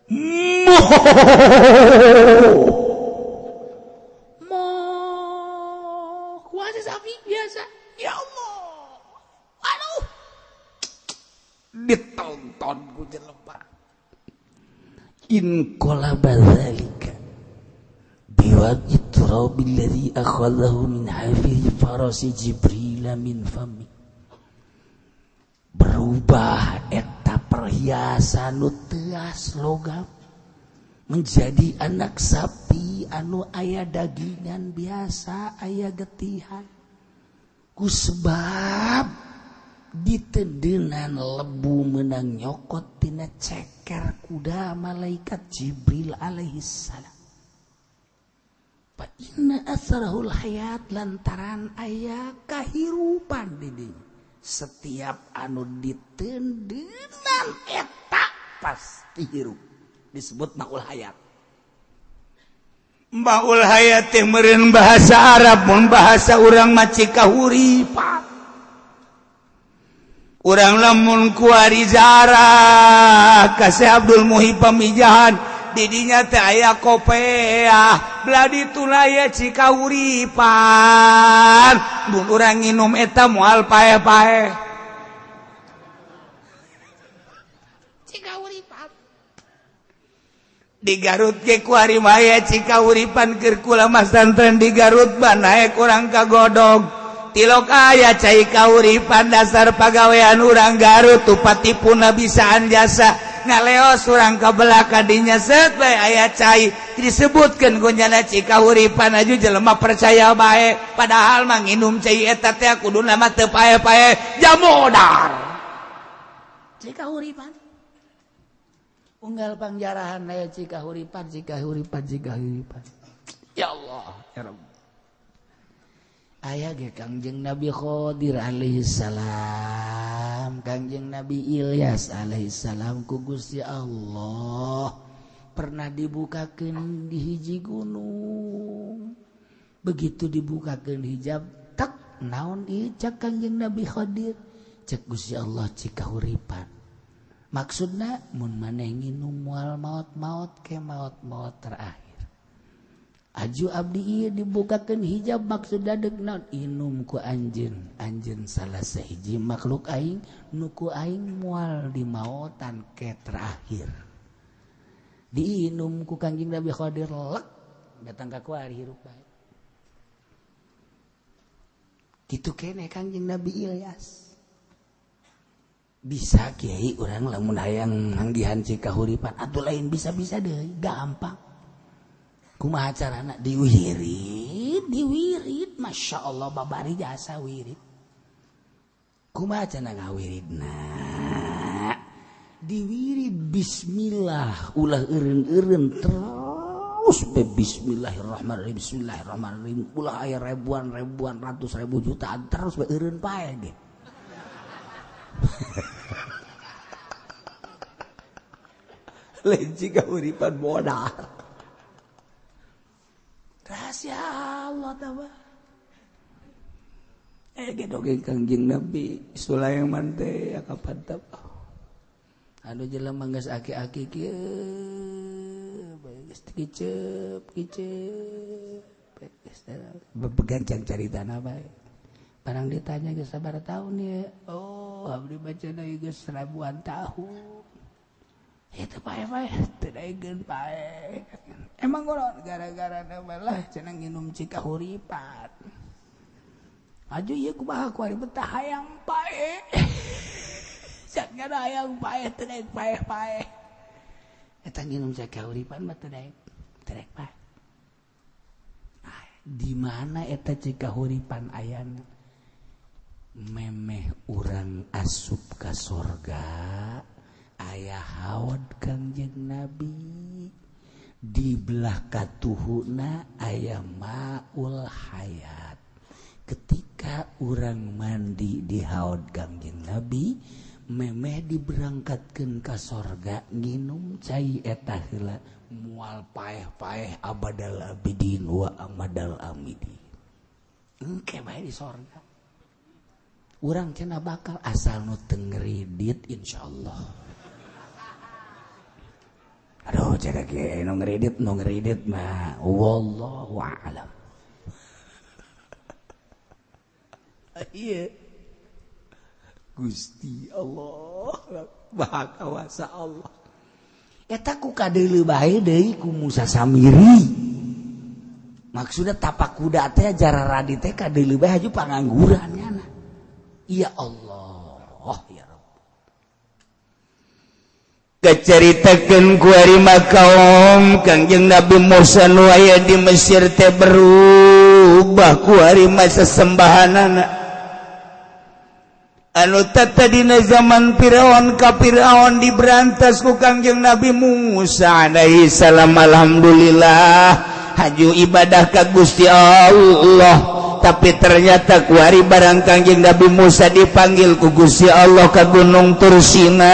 mo mo kuasa sapi biasa ya Allah. Aduh, ditonton ku jelema in qalaba dzalika biwajhi turabi alladhi akhadhahu min hafiz farasi Jibril min fami. Berubah eta perhiasan nu teas logam menjadi anak sapi anu aya dagingan biasa aya getihan ku sebab ditedenan lebu menang nyokot tina ceker kuda malaikat Jibril alaihi salam. Fa inna asarahul hayat lantaran aya kahirupan di dinya. Setiap anu ditendenan eta pasti hirup disebut maul hayat. Maul hayat teh meureun bahasa Arab mun bahasa urang mah cikahuripan. Urang lamun kuari zarah ka Syekh Abdul Muhib Pamijahan didinya teh aya kopeah belah ditu aya cikahuripan mun urang nginum eta moal paeh-paeh cikahuripan di Garut ge kuari mah aya cikahuripan keur kula masantren di Garut banae kurang kagodog tilok aya cai kauripan dasar pagawean urang Garut tupatipuna bisaan jasa ngaleos urang ka belah kadinya set bae aya cai disebutkeun gunjana cikahuripan aju jelema percaya bae padahal mah nginum cai eta teh kuduna mah teu pae-pae jamodar cikahuripan unggal pangjarahan aya cikahuripan cikahuripan cikahuripan ya Allah ya Rabb. Aya ge Kangjeng Nabi Khodir alaihi salam, Kangjeng Nabi Ilyas alaihi salam ku Gusti Allah pernah dibukakeun di hiji gunung. Begitu dibukakeun hijab, tak naon ieu cak Kangjeng Nabi Khodir, cek Gusti Allah cikahuripan. Maksudna mun maneh nginum moal maot-maot ke maot-maot terakhir. Haju abdi ieu dibukakeun hijab maksudna deuk naon inum ku anjeun anjeun salah sahiji makhluk aing nu ku aing moal dimaotan ke terakhir. Diinum ku Kangjeng Nabi Khadir lek datang ka kuari hirup bae. Kitu keneh Kangjeng Nabi Ilyas. Bisa kiai urang lamun hayang manggihan cikahuripan atuh lain bisa-bisa deui gampang. Kumaha carana diwirid, diwirid, masya Allah babari jasa wirid. Kumaha cara ngawiridna? Diwirid bismillah, ulah eureun-eureun terus be bismillahirrahmanirrahim, bismillahirrahmanirrahim, ulah aya ribuan-ribuan ratus ribu jutaan terus be eureun pae ge. Lain cikahuripan modal. Rahasia Allah tawa. Ge dongeng Kangjeng Nabi Sulaiman teh kapan teh. Anu jelema geus aki-aki kieu geus kicep kicep geus bebegancang caritana bae. Barang ditanya geus sabaraha taun ye? Oh, abdi bacana geus ribuan tahun. Itu pae-pae teu daegeun pae. Emang golon gara-gara lah cenah nginum cikahuripan. Aju ieu kumaha ku ari betah hayang pae. Cenah hayang pae teu daek pae-pae. Eta nginum cikahuripan mah teu daek, teu daek pae. Di mana eta cikahuripan ayana? Memeh urang asup ka sorga. Ayah haod Kangjeng Nabi di belah katuhuna aya maul hayat. Ketika urang mandi di haod Kangjeng Nabi memeh diberangkatkeun ka sorga nginum cai eta heula moal paeh-paeh abadal abidin wa amadal amidin. Engke bae di sorga urang cenah bakal asal nu teu ngredit insyaallah. Aduh, cara ge nu ngredit mah wallahu a'lam. Iya. Gusti Allah, Maha Kawasa Allah. Eta ku kadeuleu bae deui ku Musa Samiri. Maksudna tapak kuda teh jara radi teh kadeuleu bae haju pangangguran nyana. Ya Allah, ya Rabb. Kacaritakeun ku ari kaum Kangjeng Nabi Musa nu aya di Mesir teh berubah ku ari sesembahanana. Anu tadina zaman Firaun ka Firaun diberantas ku Kangjeng Nabi Musa alaihi salam. Alhamdulillah haju ibadah ka Gusti Allah. Tapi ternyata ku ari barang Kangjeng Nabi Musa dipanggil ku Gusti Allah ka Gunung Tursina.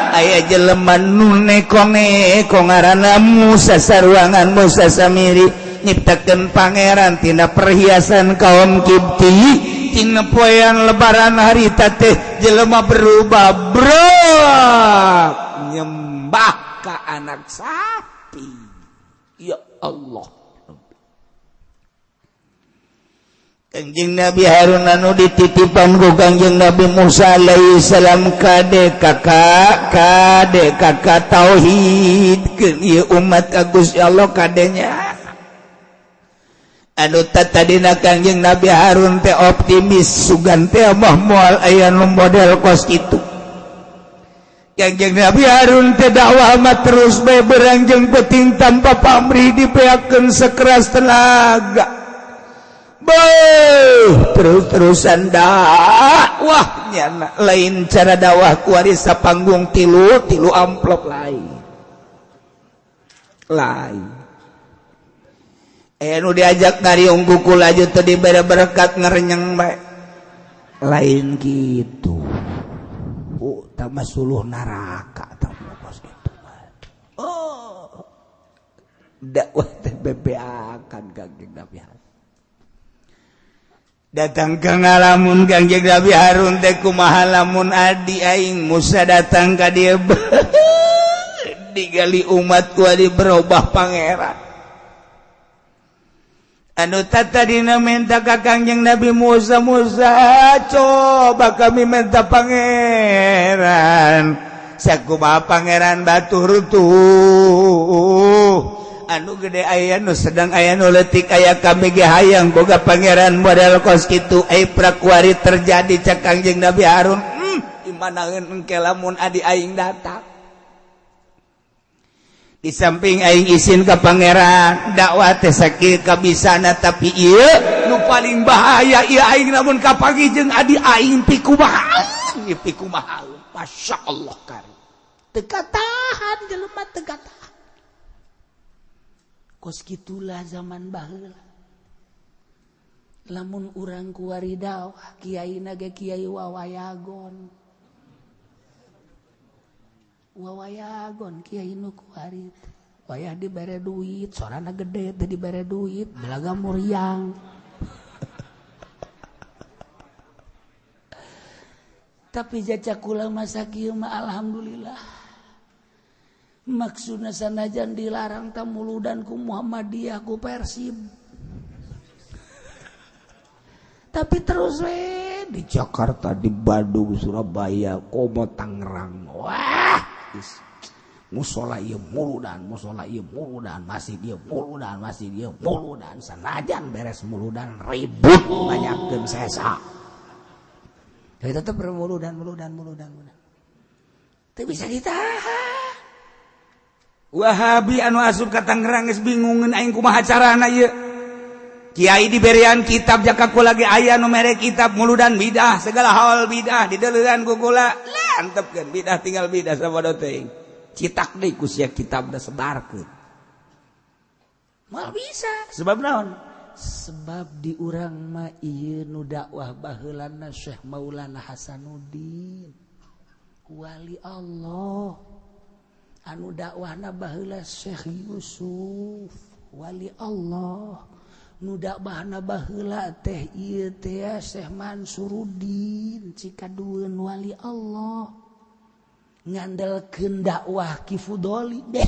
Aya jelema nu neko-neko ngaranna Musa saruangan Musa Samiri nyiptakeun pangeran tina perhiasan kaum Kipti tina poean lebaran harita teh jelema berubah bro nyembah ka anak sapi. Ya Allah. Kangjeng Nabi Harun anu dititipan ku Kangjeng Nabi Musa alaihi salam kade kakak kade kakak tauhid keun ieu umat ka Gusti Allah kadenya. Anu tadina Kangjeng Nabi Harun teh optimis sugan teh mah moal aya nu model kos kitu. Kangjeng Nabi Harun teh dakwah mah terus bae berang jeung peuting tanpa pamrih dipeakeun sekeras tenaga. Terus-terusan dakwahnya lain cara dakwah kuari sapanggung tilu tilu amplop lain lain nu diajak ngariung kuku laju teu dibere berkat ngerenyeng bae lain gitu. Oh tambah suluh neraka tambah kos gitu. Oh dakwah teh bebeakan Kangjeng Nabi Harun. Datang ke ngalamun Kangjeng Nabi Harun teh kumaha lamun adi aing Musa datang ka dieu digali umat ku adi berubah pangeran. Anu tadina minta ka Kangjeng Nabi Musa, Musa coba kami minta pangeran. Sakumaha pangeran batur tuh. Anu gede aya nu sedang aya nu leutik aya kami ge hayang boga pangeran model kos kitu ai prakuari terjadi cak Kangjeng Nabi Harun. Imanaeun engke lamun adi aing datang. Di samping aing isin ka pangeran dakwah teh sakieu kabisana tapi ieu nu paling bahaya ieu aing lamun kapanggih jeung adi aing pikumaha ieu pikumaha masyaallah kari teu katahan jelema teu katahan kos kitulah zaman baheula lamun urang kuari dakwah kiaina ge kiai wawayagon wawayagon kiai nu kuari wayah dibere duit sorana gede teh dibere duit belaga muriang tapi jajak kula masa kieu mah alhamdulillah maksudna sanajan dilarang ta muludan ku Muhammadiyah ku Persib tapi terus we di Jakarta, di Bandung, Surabaya, komo Tangerang. Wah, musola ieu muludan, musola ieu muludan, masih ieu muludan, masih ieu muludan, sanajan beres muludan ribut banyakeun sesa. Tapi tetep muludan, muludan, muludan, muludan. Teu bisa ditahan. Wahabi anu asup ka Tangerang geus bingungeun aing kumaha carana ieu. Kiai diberian kitab jaka kula ge aya nu mere kitab muludan bidah segala hal bidah dideuleuan ku kula lantepkeun bidah tinggal bidah sabodo teuing citak deui ku sia kitab da sebarkeun moal bisa sebab naon sebab di urang mah ieu nu dakwah baheulana Syekh Maulana Hasanuddin wali Allah anu dakwahna baheula Syekh Yusuf wali Allah nu dakwahna baheula teh ieu teh Syekh Mansuruddin Cikadueun wali Allah ngandelkeun dakwah Ki Fudoli deh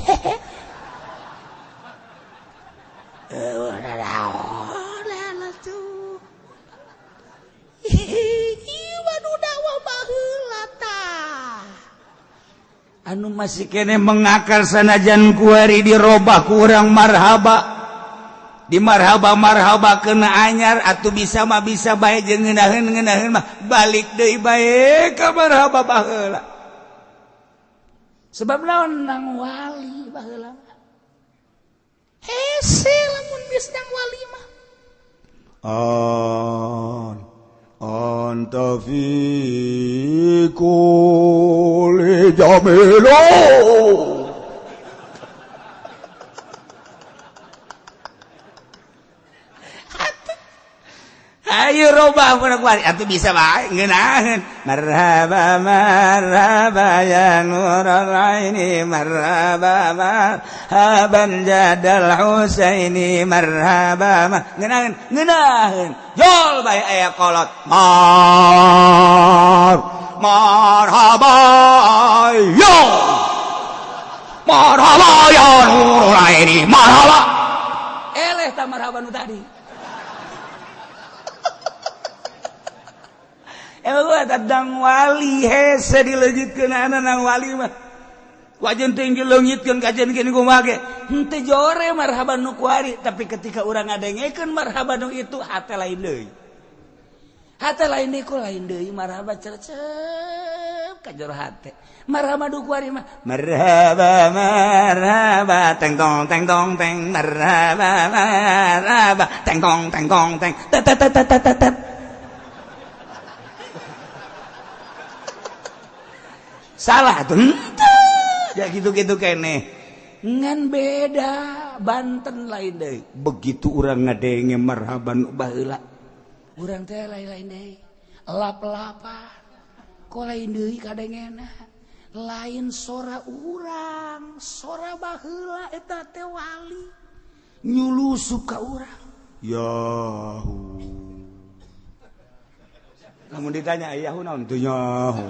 anu masih kene mengakar sanajan kuari dirobah kurang marhaba di marhaba marhaba kena anyar atuh bisa mah bisa bae jeung ngeunaheun ngeunaheun mah balik deui bae ka marhaba baheula sebab naon nang wali baheula hese lamun geus nang wali mah an anta fi kulli jamilo ayo robah kuari atuh bisa bae ngeunaheun marhaba marhaba ya nurul aini marhaba marhaban jadal husaini marhaba ngeunaheun ngeunaheun jol bae aya kolot mar marhaba yo marhaba ya nurul aini marhaba eleh ta marhaba nu tadi emang gua tadang wali hese dileungitkeun nang wali mah wajan teh dileungitkeun kajian gini kumaha ge henteu jore marhaban nu kuari tapi ketika urang ngadengekeun marhaban nu itu hate lain deui hate lain deui ku lain deui marhaba cercep ka jero hate marhaba nu kuari mah marhaba marhaba teng tong teng tong teng marhaba marhaba teng tong teng tong teng tet tet tet tet tet salah tuh ya gitu-gitu kene ngan beda Banten lain deui begitu urang ngadenge marhaban baheula urang teh lain-lain deui lap-lapan kok lain deui kadengena lain sora urang sora baheula eta teh wali nyulusup ka urang yahu lamun ditanya yahu naon teu nyaho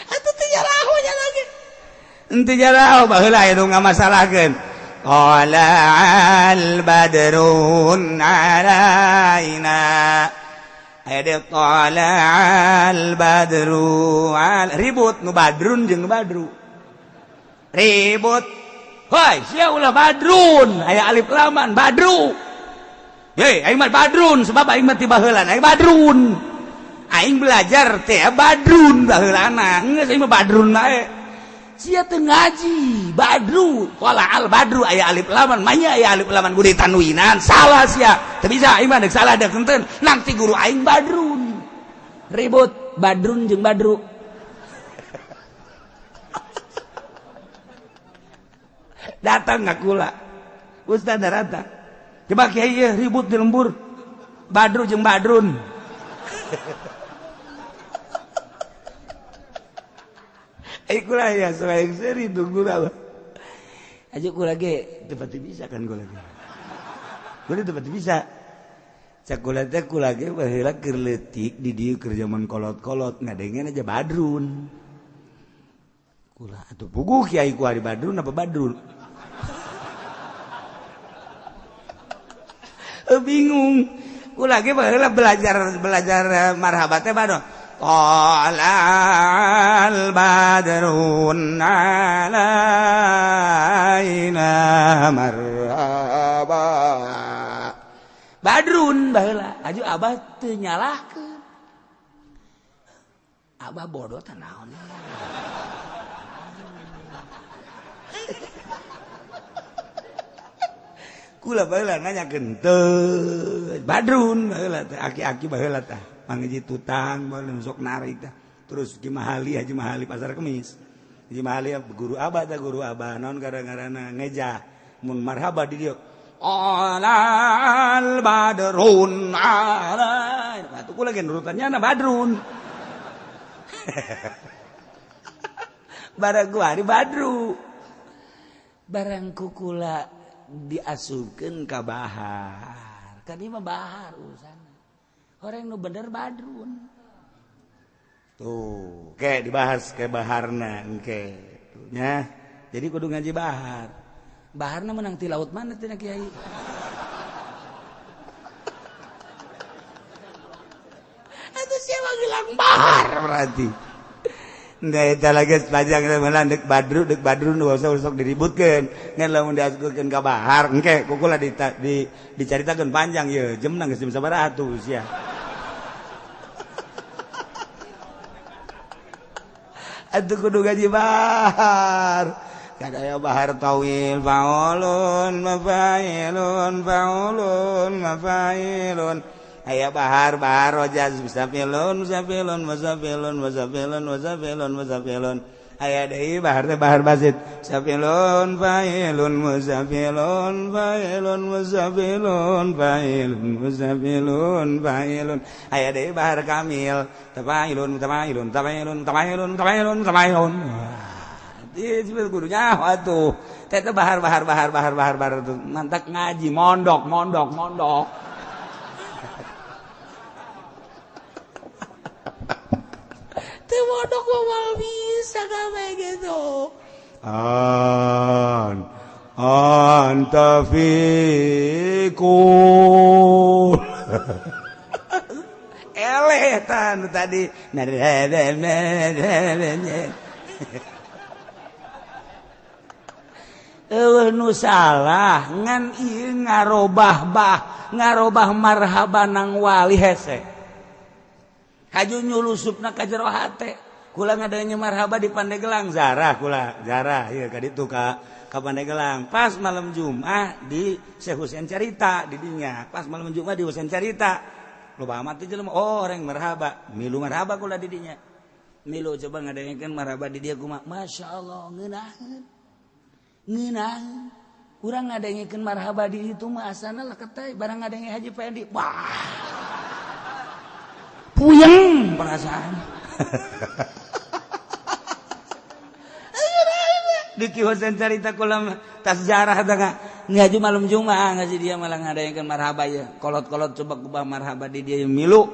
atuh teu nyarahonya lagi Henteu jaraho baheula aya nu ngamasalahkeun. Qala'al badrun alaina. Aya qala'al badru al ribut nu badrun jeung nu badru. Ribut. Hoi, sia ulah badrun, aya alif laman badru. Hei, aing mah badrun sebab aing mah ti baheulana aing badrun. Aing belajar teh badrun baheulana. Geus aing mah badrun bae. Sia teu ngaji, badru, qala al badru aya alif laman, manya aya alif laman kudu ditanwinan, salah sia. Teu bisa aing mah deuk salah deuk henteu, nang ti guru aing badrun. Ribut badrun jeung badru. Datang ngakula. Ustaz datang. Coba kiai ribut di lembur. Badru jeung badrun. Kula ya soal seri tunggu lah. Aja kula ge teu pati bisa kan kula ge. Kula teu pati bisa. Cak kula teh kula ge baheula keur leutik di dieu keur jaman kolot-kolot ngadengen aja badrun. Kula atuh puguh kiai ku ari badrun apa badrun. Bingung. Kula ge baheula belajar marhaba teh badrun. Qalal badrun alaina marhaba. Badrun baheula aju abah teu nyalahkeun. Abah bodoh teh naon. Kula baheula nanyakeun teu badrun baheula teh aki-aki baheula tah mangeji tutang baheula sok narik tah terus Ki Mahali Haji Mahali pasar Kemis Haji Mahali guru abah tah guru abah naon gara-garana ngeja mun marhaba di dieu alal badrun alai atuh kula ge nurutannya na badrun barang gua ari badru barang kukula diasupkeun ka bahar kan ieu mah bahar urusan horeng nu bener badrun tuh kayak dibahas ke baharna engke nya jadi kudu ngaji bahar baharna menang ti laut mana tina kiai atuh sia gelang bahar berarti Nggak eta lagi sepanjang malah dek badru nu usah sok diributkeun ngan lamun diasupkeun ka bahar engke kukula dicaritakeun panjang ye jemna geus jam sabaraha atuh sia atuh kudu gaji bahar kadaya bahar tawil faulun mafailun faulun mafailun aya bahar bahar rojaz musafilun musafilun musafilun musafilun musafilun musafilun aya deui bahar teh bahar basit musafilun failun musafilun failun musafilun failun musafilun failun aya deui bahar kamil tafailun tafailun tafailun tafailun tafailun tafailun di gurunya atuh teh bahar bahar bahar bahar bahar bahar mantak ngaji mondok mondok mondok teu mondok mah bisa gawe gitu. An anta fikul eleh tan tadi eueuh nu salah ngan ieu ngarobah bah ngarobah marhaba nang wali hese haju nyulusupna ka jero hate kula ngadanya marhaba di Pandeglang zarah kula zarah ieu ka ditu ka Pandeglang pas malam Jumat di Syekh Husein carita di dinya pas malam Jumat di Husein carita loba amat teh jelema oh orang marhaba milu marhaba kula di dinya milu coba ngadengekeun marhaba di dia kumaha masyaallah ngeunaheun ngeunaheun urang ngadengekeun marhaba di ditu mah asana leketay barang ngadenge Haji Pendi wah puyeng perasaan. Di Husein carita kula tas jarah teh ngaji malam Jumat ngaji dia malah ngadaikeun marhaba ya. Kolot-kolot coba kubah marhaba di dia milu.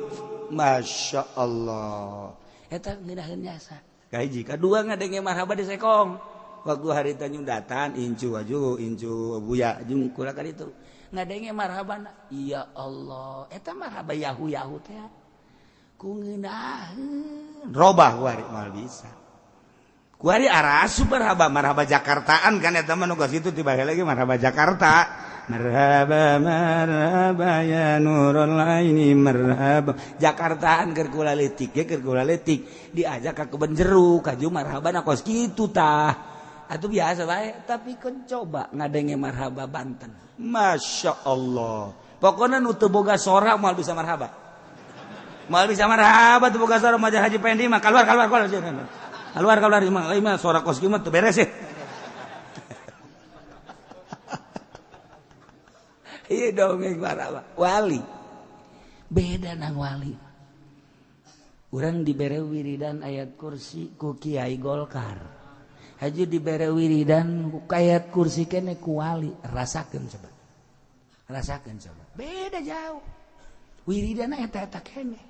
Masya Allah. Eta ngeunaheun jasa. Kahiji, kadua ngadenge marhaba di Sekong. Waktu hari nyundatan incu aju incu buya jeung kula ka ditu. Ngadenge marhaba, ya Allah, eta marhaba yahu yahu teh. Ku ngeunaheun. Robah kuari moal bisa. Kuari arasu marhaba marhaba Jakartaan kan eta mah nu geus kitu tiba lagi marhaba Jakarta. Marhaba marhaba ya nurul aini marhaba. Jakartaan keur kula leutik ge keur kula leutik diajak ka kebon jeruk kaju marhaba na kos kitu tah. Atuh biasa bae tapi kon coba ngadenge marhaba Banten. Masya Allah. Pokoknya nu teu boga sora moal bisa marhaba. Moal bisa marhaba teu boga sora mah Haji Pendi mah keluar keluar keluar. Keluar keluar imah sora kos kieu mah teu beres sih. Iya dongeng marhaba. Wali. Beda nang wali. Urang dibere wiridan ayat kursi ku Kiai Golkar. Haji dibere wiridan ayat kursi kene ku wali, rasakeun coba. Rasakeun coba. Beda jauh. Wiridan eta-eta kene.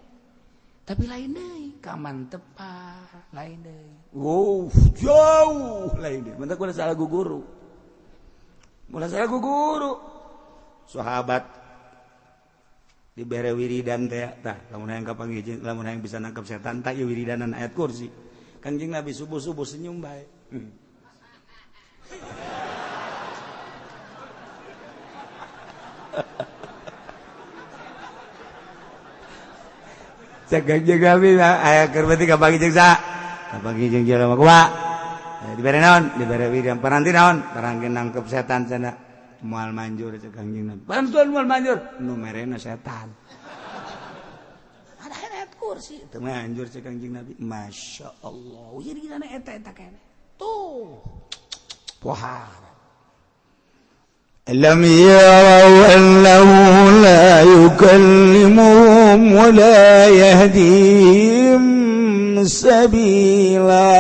Tapi lain deui, kamantepan lain deui. Wow, jauh lain deui. Mentak ulah salah guru. Ulah salah guru. Sahabat dibere wiridan teh tah lamun hayang kapanggih lamun hayang bisa nangkep setan tah ieu wiridanan ayat kursi. Kangjeng Nabi subuh-subuh senyum bae. Cek Kangjeng Nabi aya keur beuti kapanggih jeung saha? Kapanggih jeung jelema kumaha? Dibere naon? Dibere wiridan paranti naon? Paranti nangkep setan cenah. Moal manjur cek Kangjeng Nabi. Bantuan moal manjur, nu merena setan. Ada ayat kursi teu manjur cek Kangjeng Nabi. Masya Allah. Wiridana eta-eta kene. Tuh. Wah. Alam yarau annahu la yukallimuhum wa la yahdihim sabila.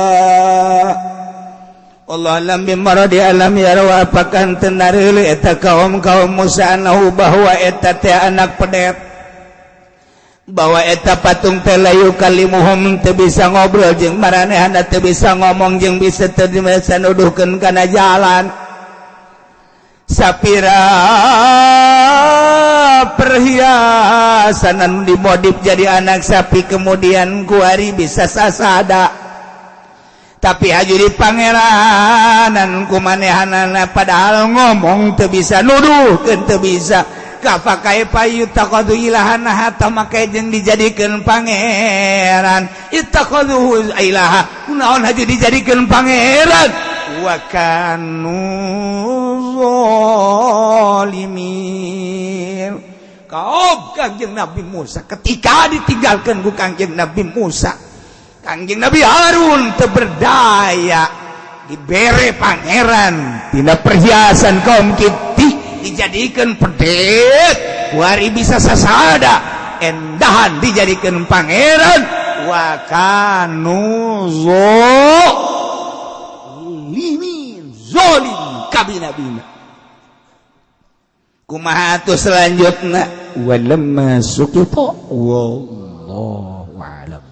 Allah alam bimaradi alam yarau apakah teu nareuleuh eta kaum-kaum Musa anahu bahwa eta teh anak pedet, bahwa eta patung teh la yukallimuhum teu bisa ngobrol jeung maranehna, teu bisa ngomong jeung bisa teu bisa nuduhkeun kana jalan. Sapira perhiasan anu dimodif jadi anak sapi kemudian kuari bisa sasada. Tapi haju di pangeranan kumanehanana padahal ngomong teu bisa nuduhkeun teu bisa. Kafa kaifa yutaqadu ilahana hatta make jeung dijadikeun pangeran. Ittaqaduhu ilaha kunaon haju dijadikeun pangeran. Wa kanu zalimin. Kaum Kangjeng Nabi Musa ketika ditinggalkan ku Kangjeng Nabi Musa, Kangjeng Nabi Harun teu berdaya, dibere pangeran tina perhiasan kaum Kiti dijadikan pedet, wari bisa sasada endahan dijadikan pangeran. Wa kanu zalimin zalim kabina-bina. Kumaha atuh selanjutna? Walamma suqita wallahu a'lam.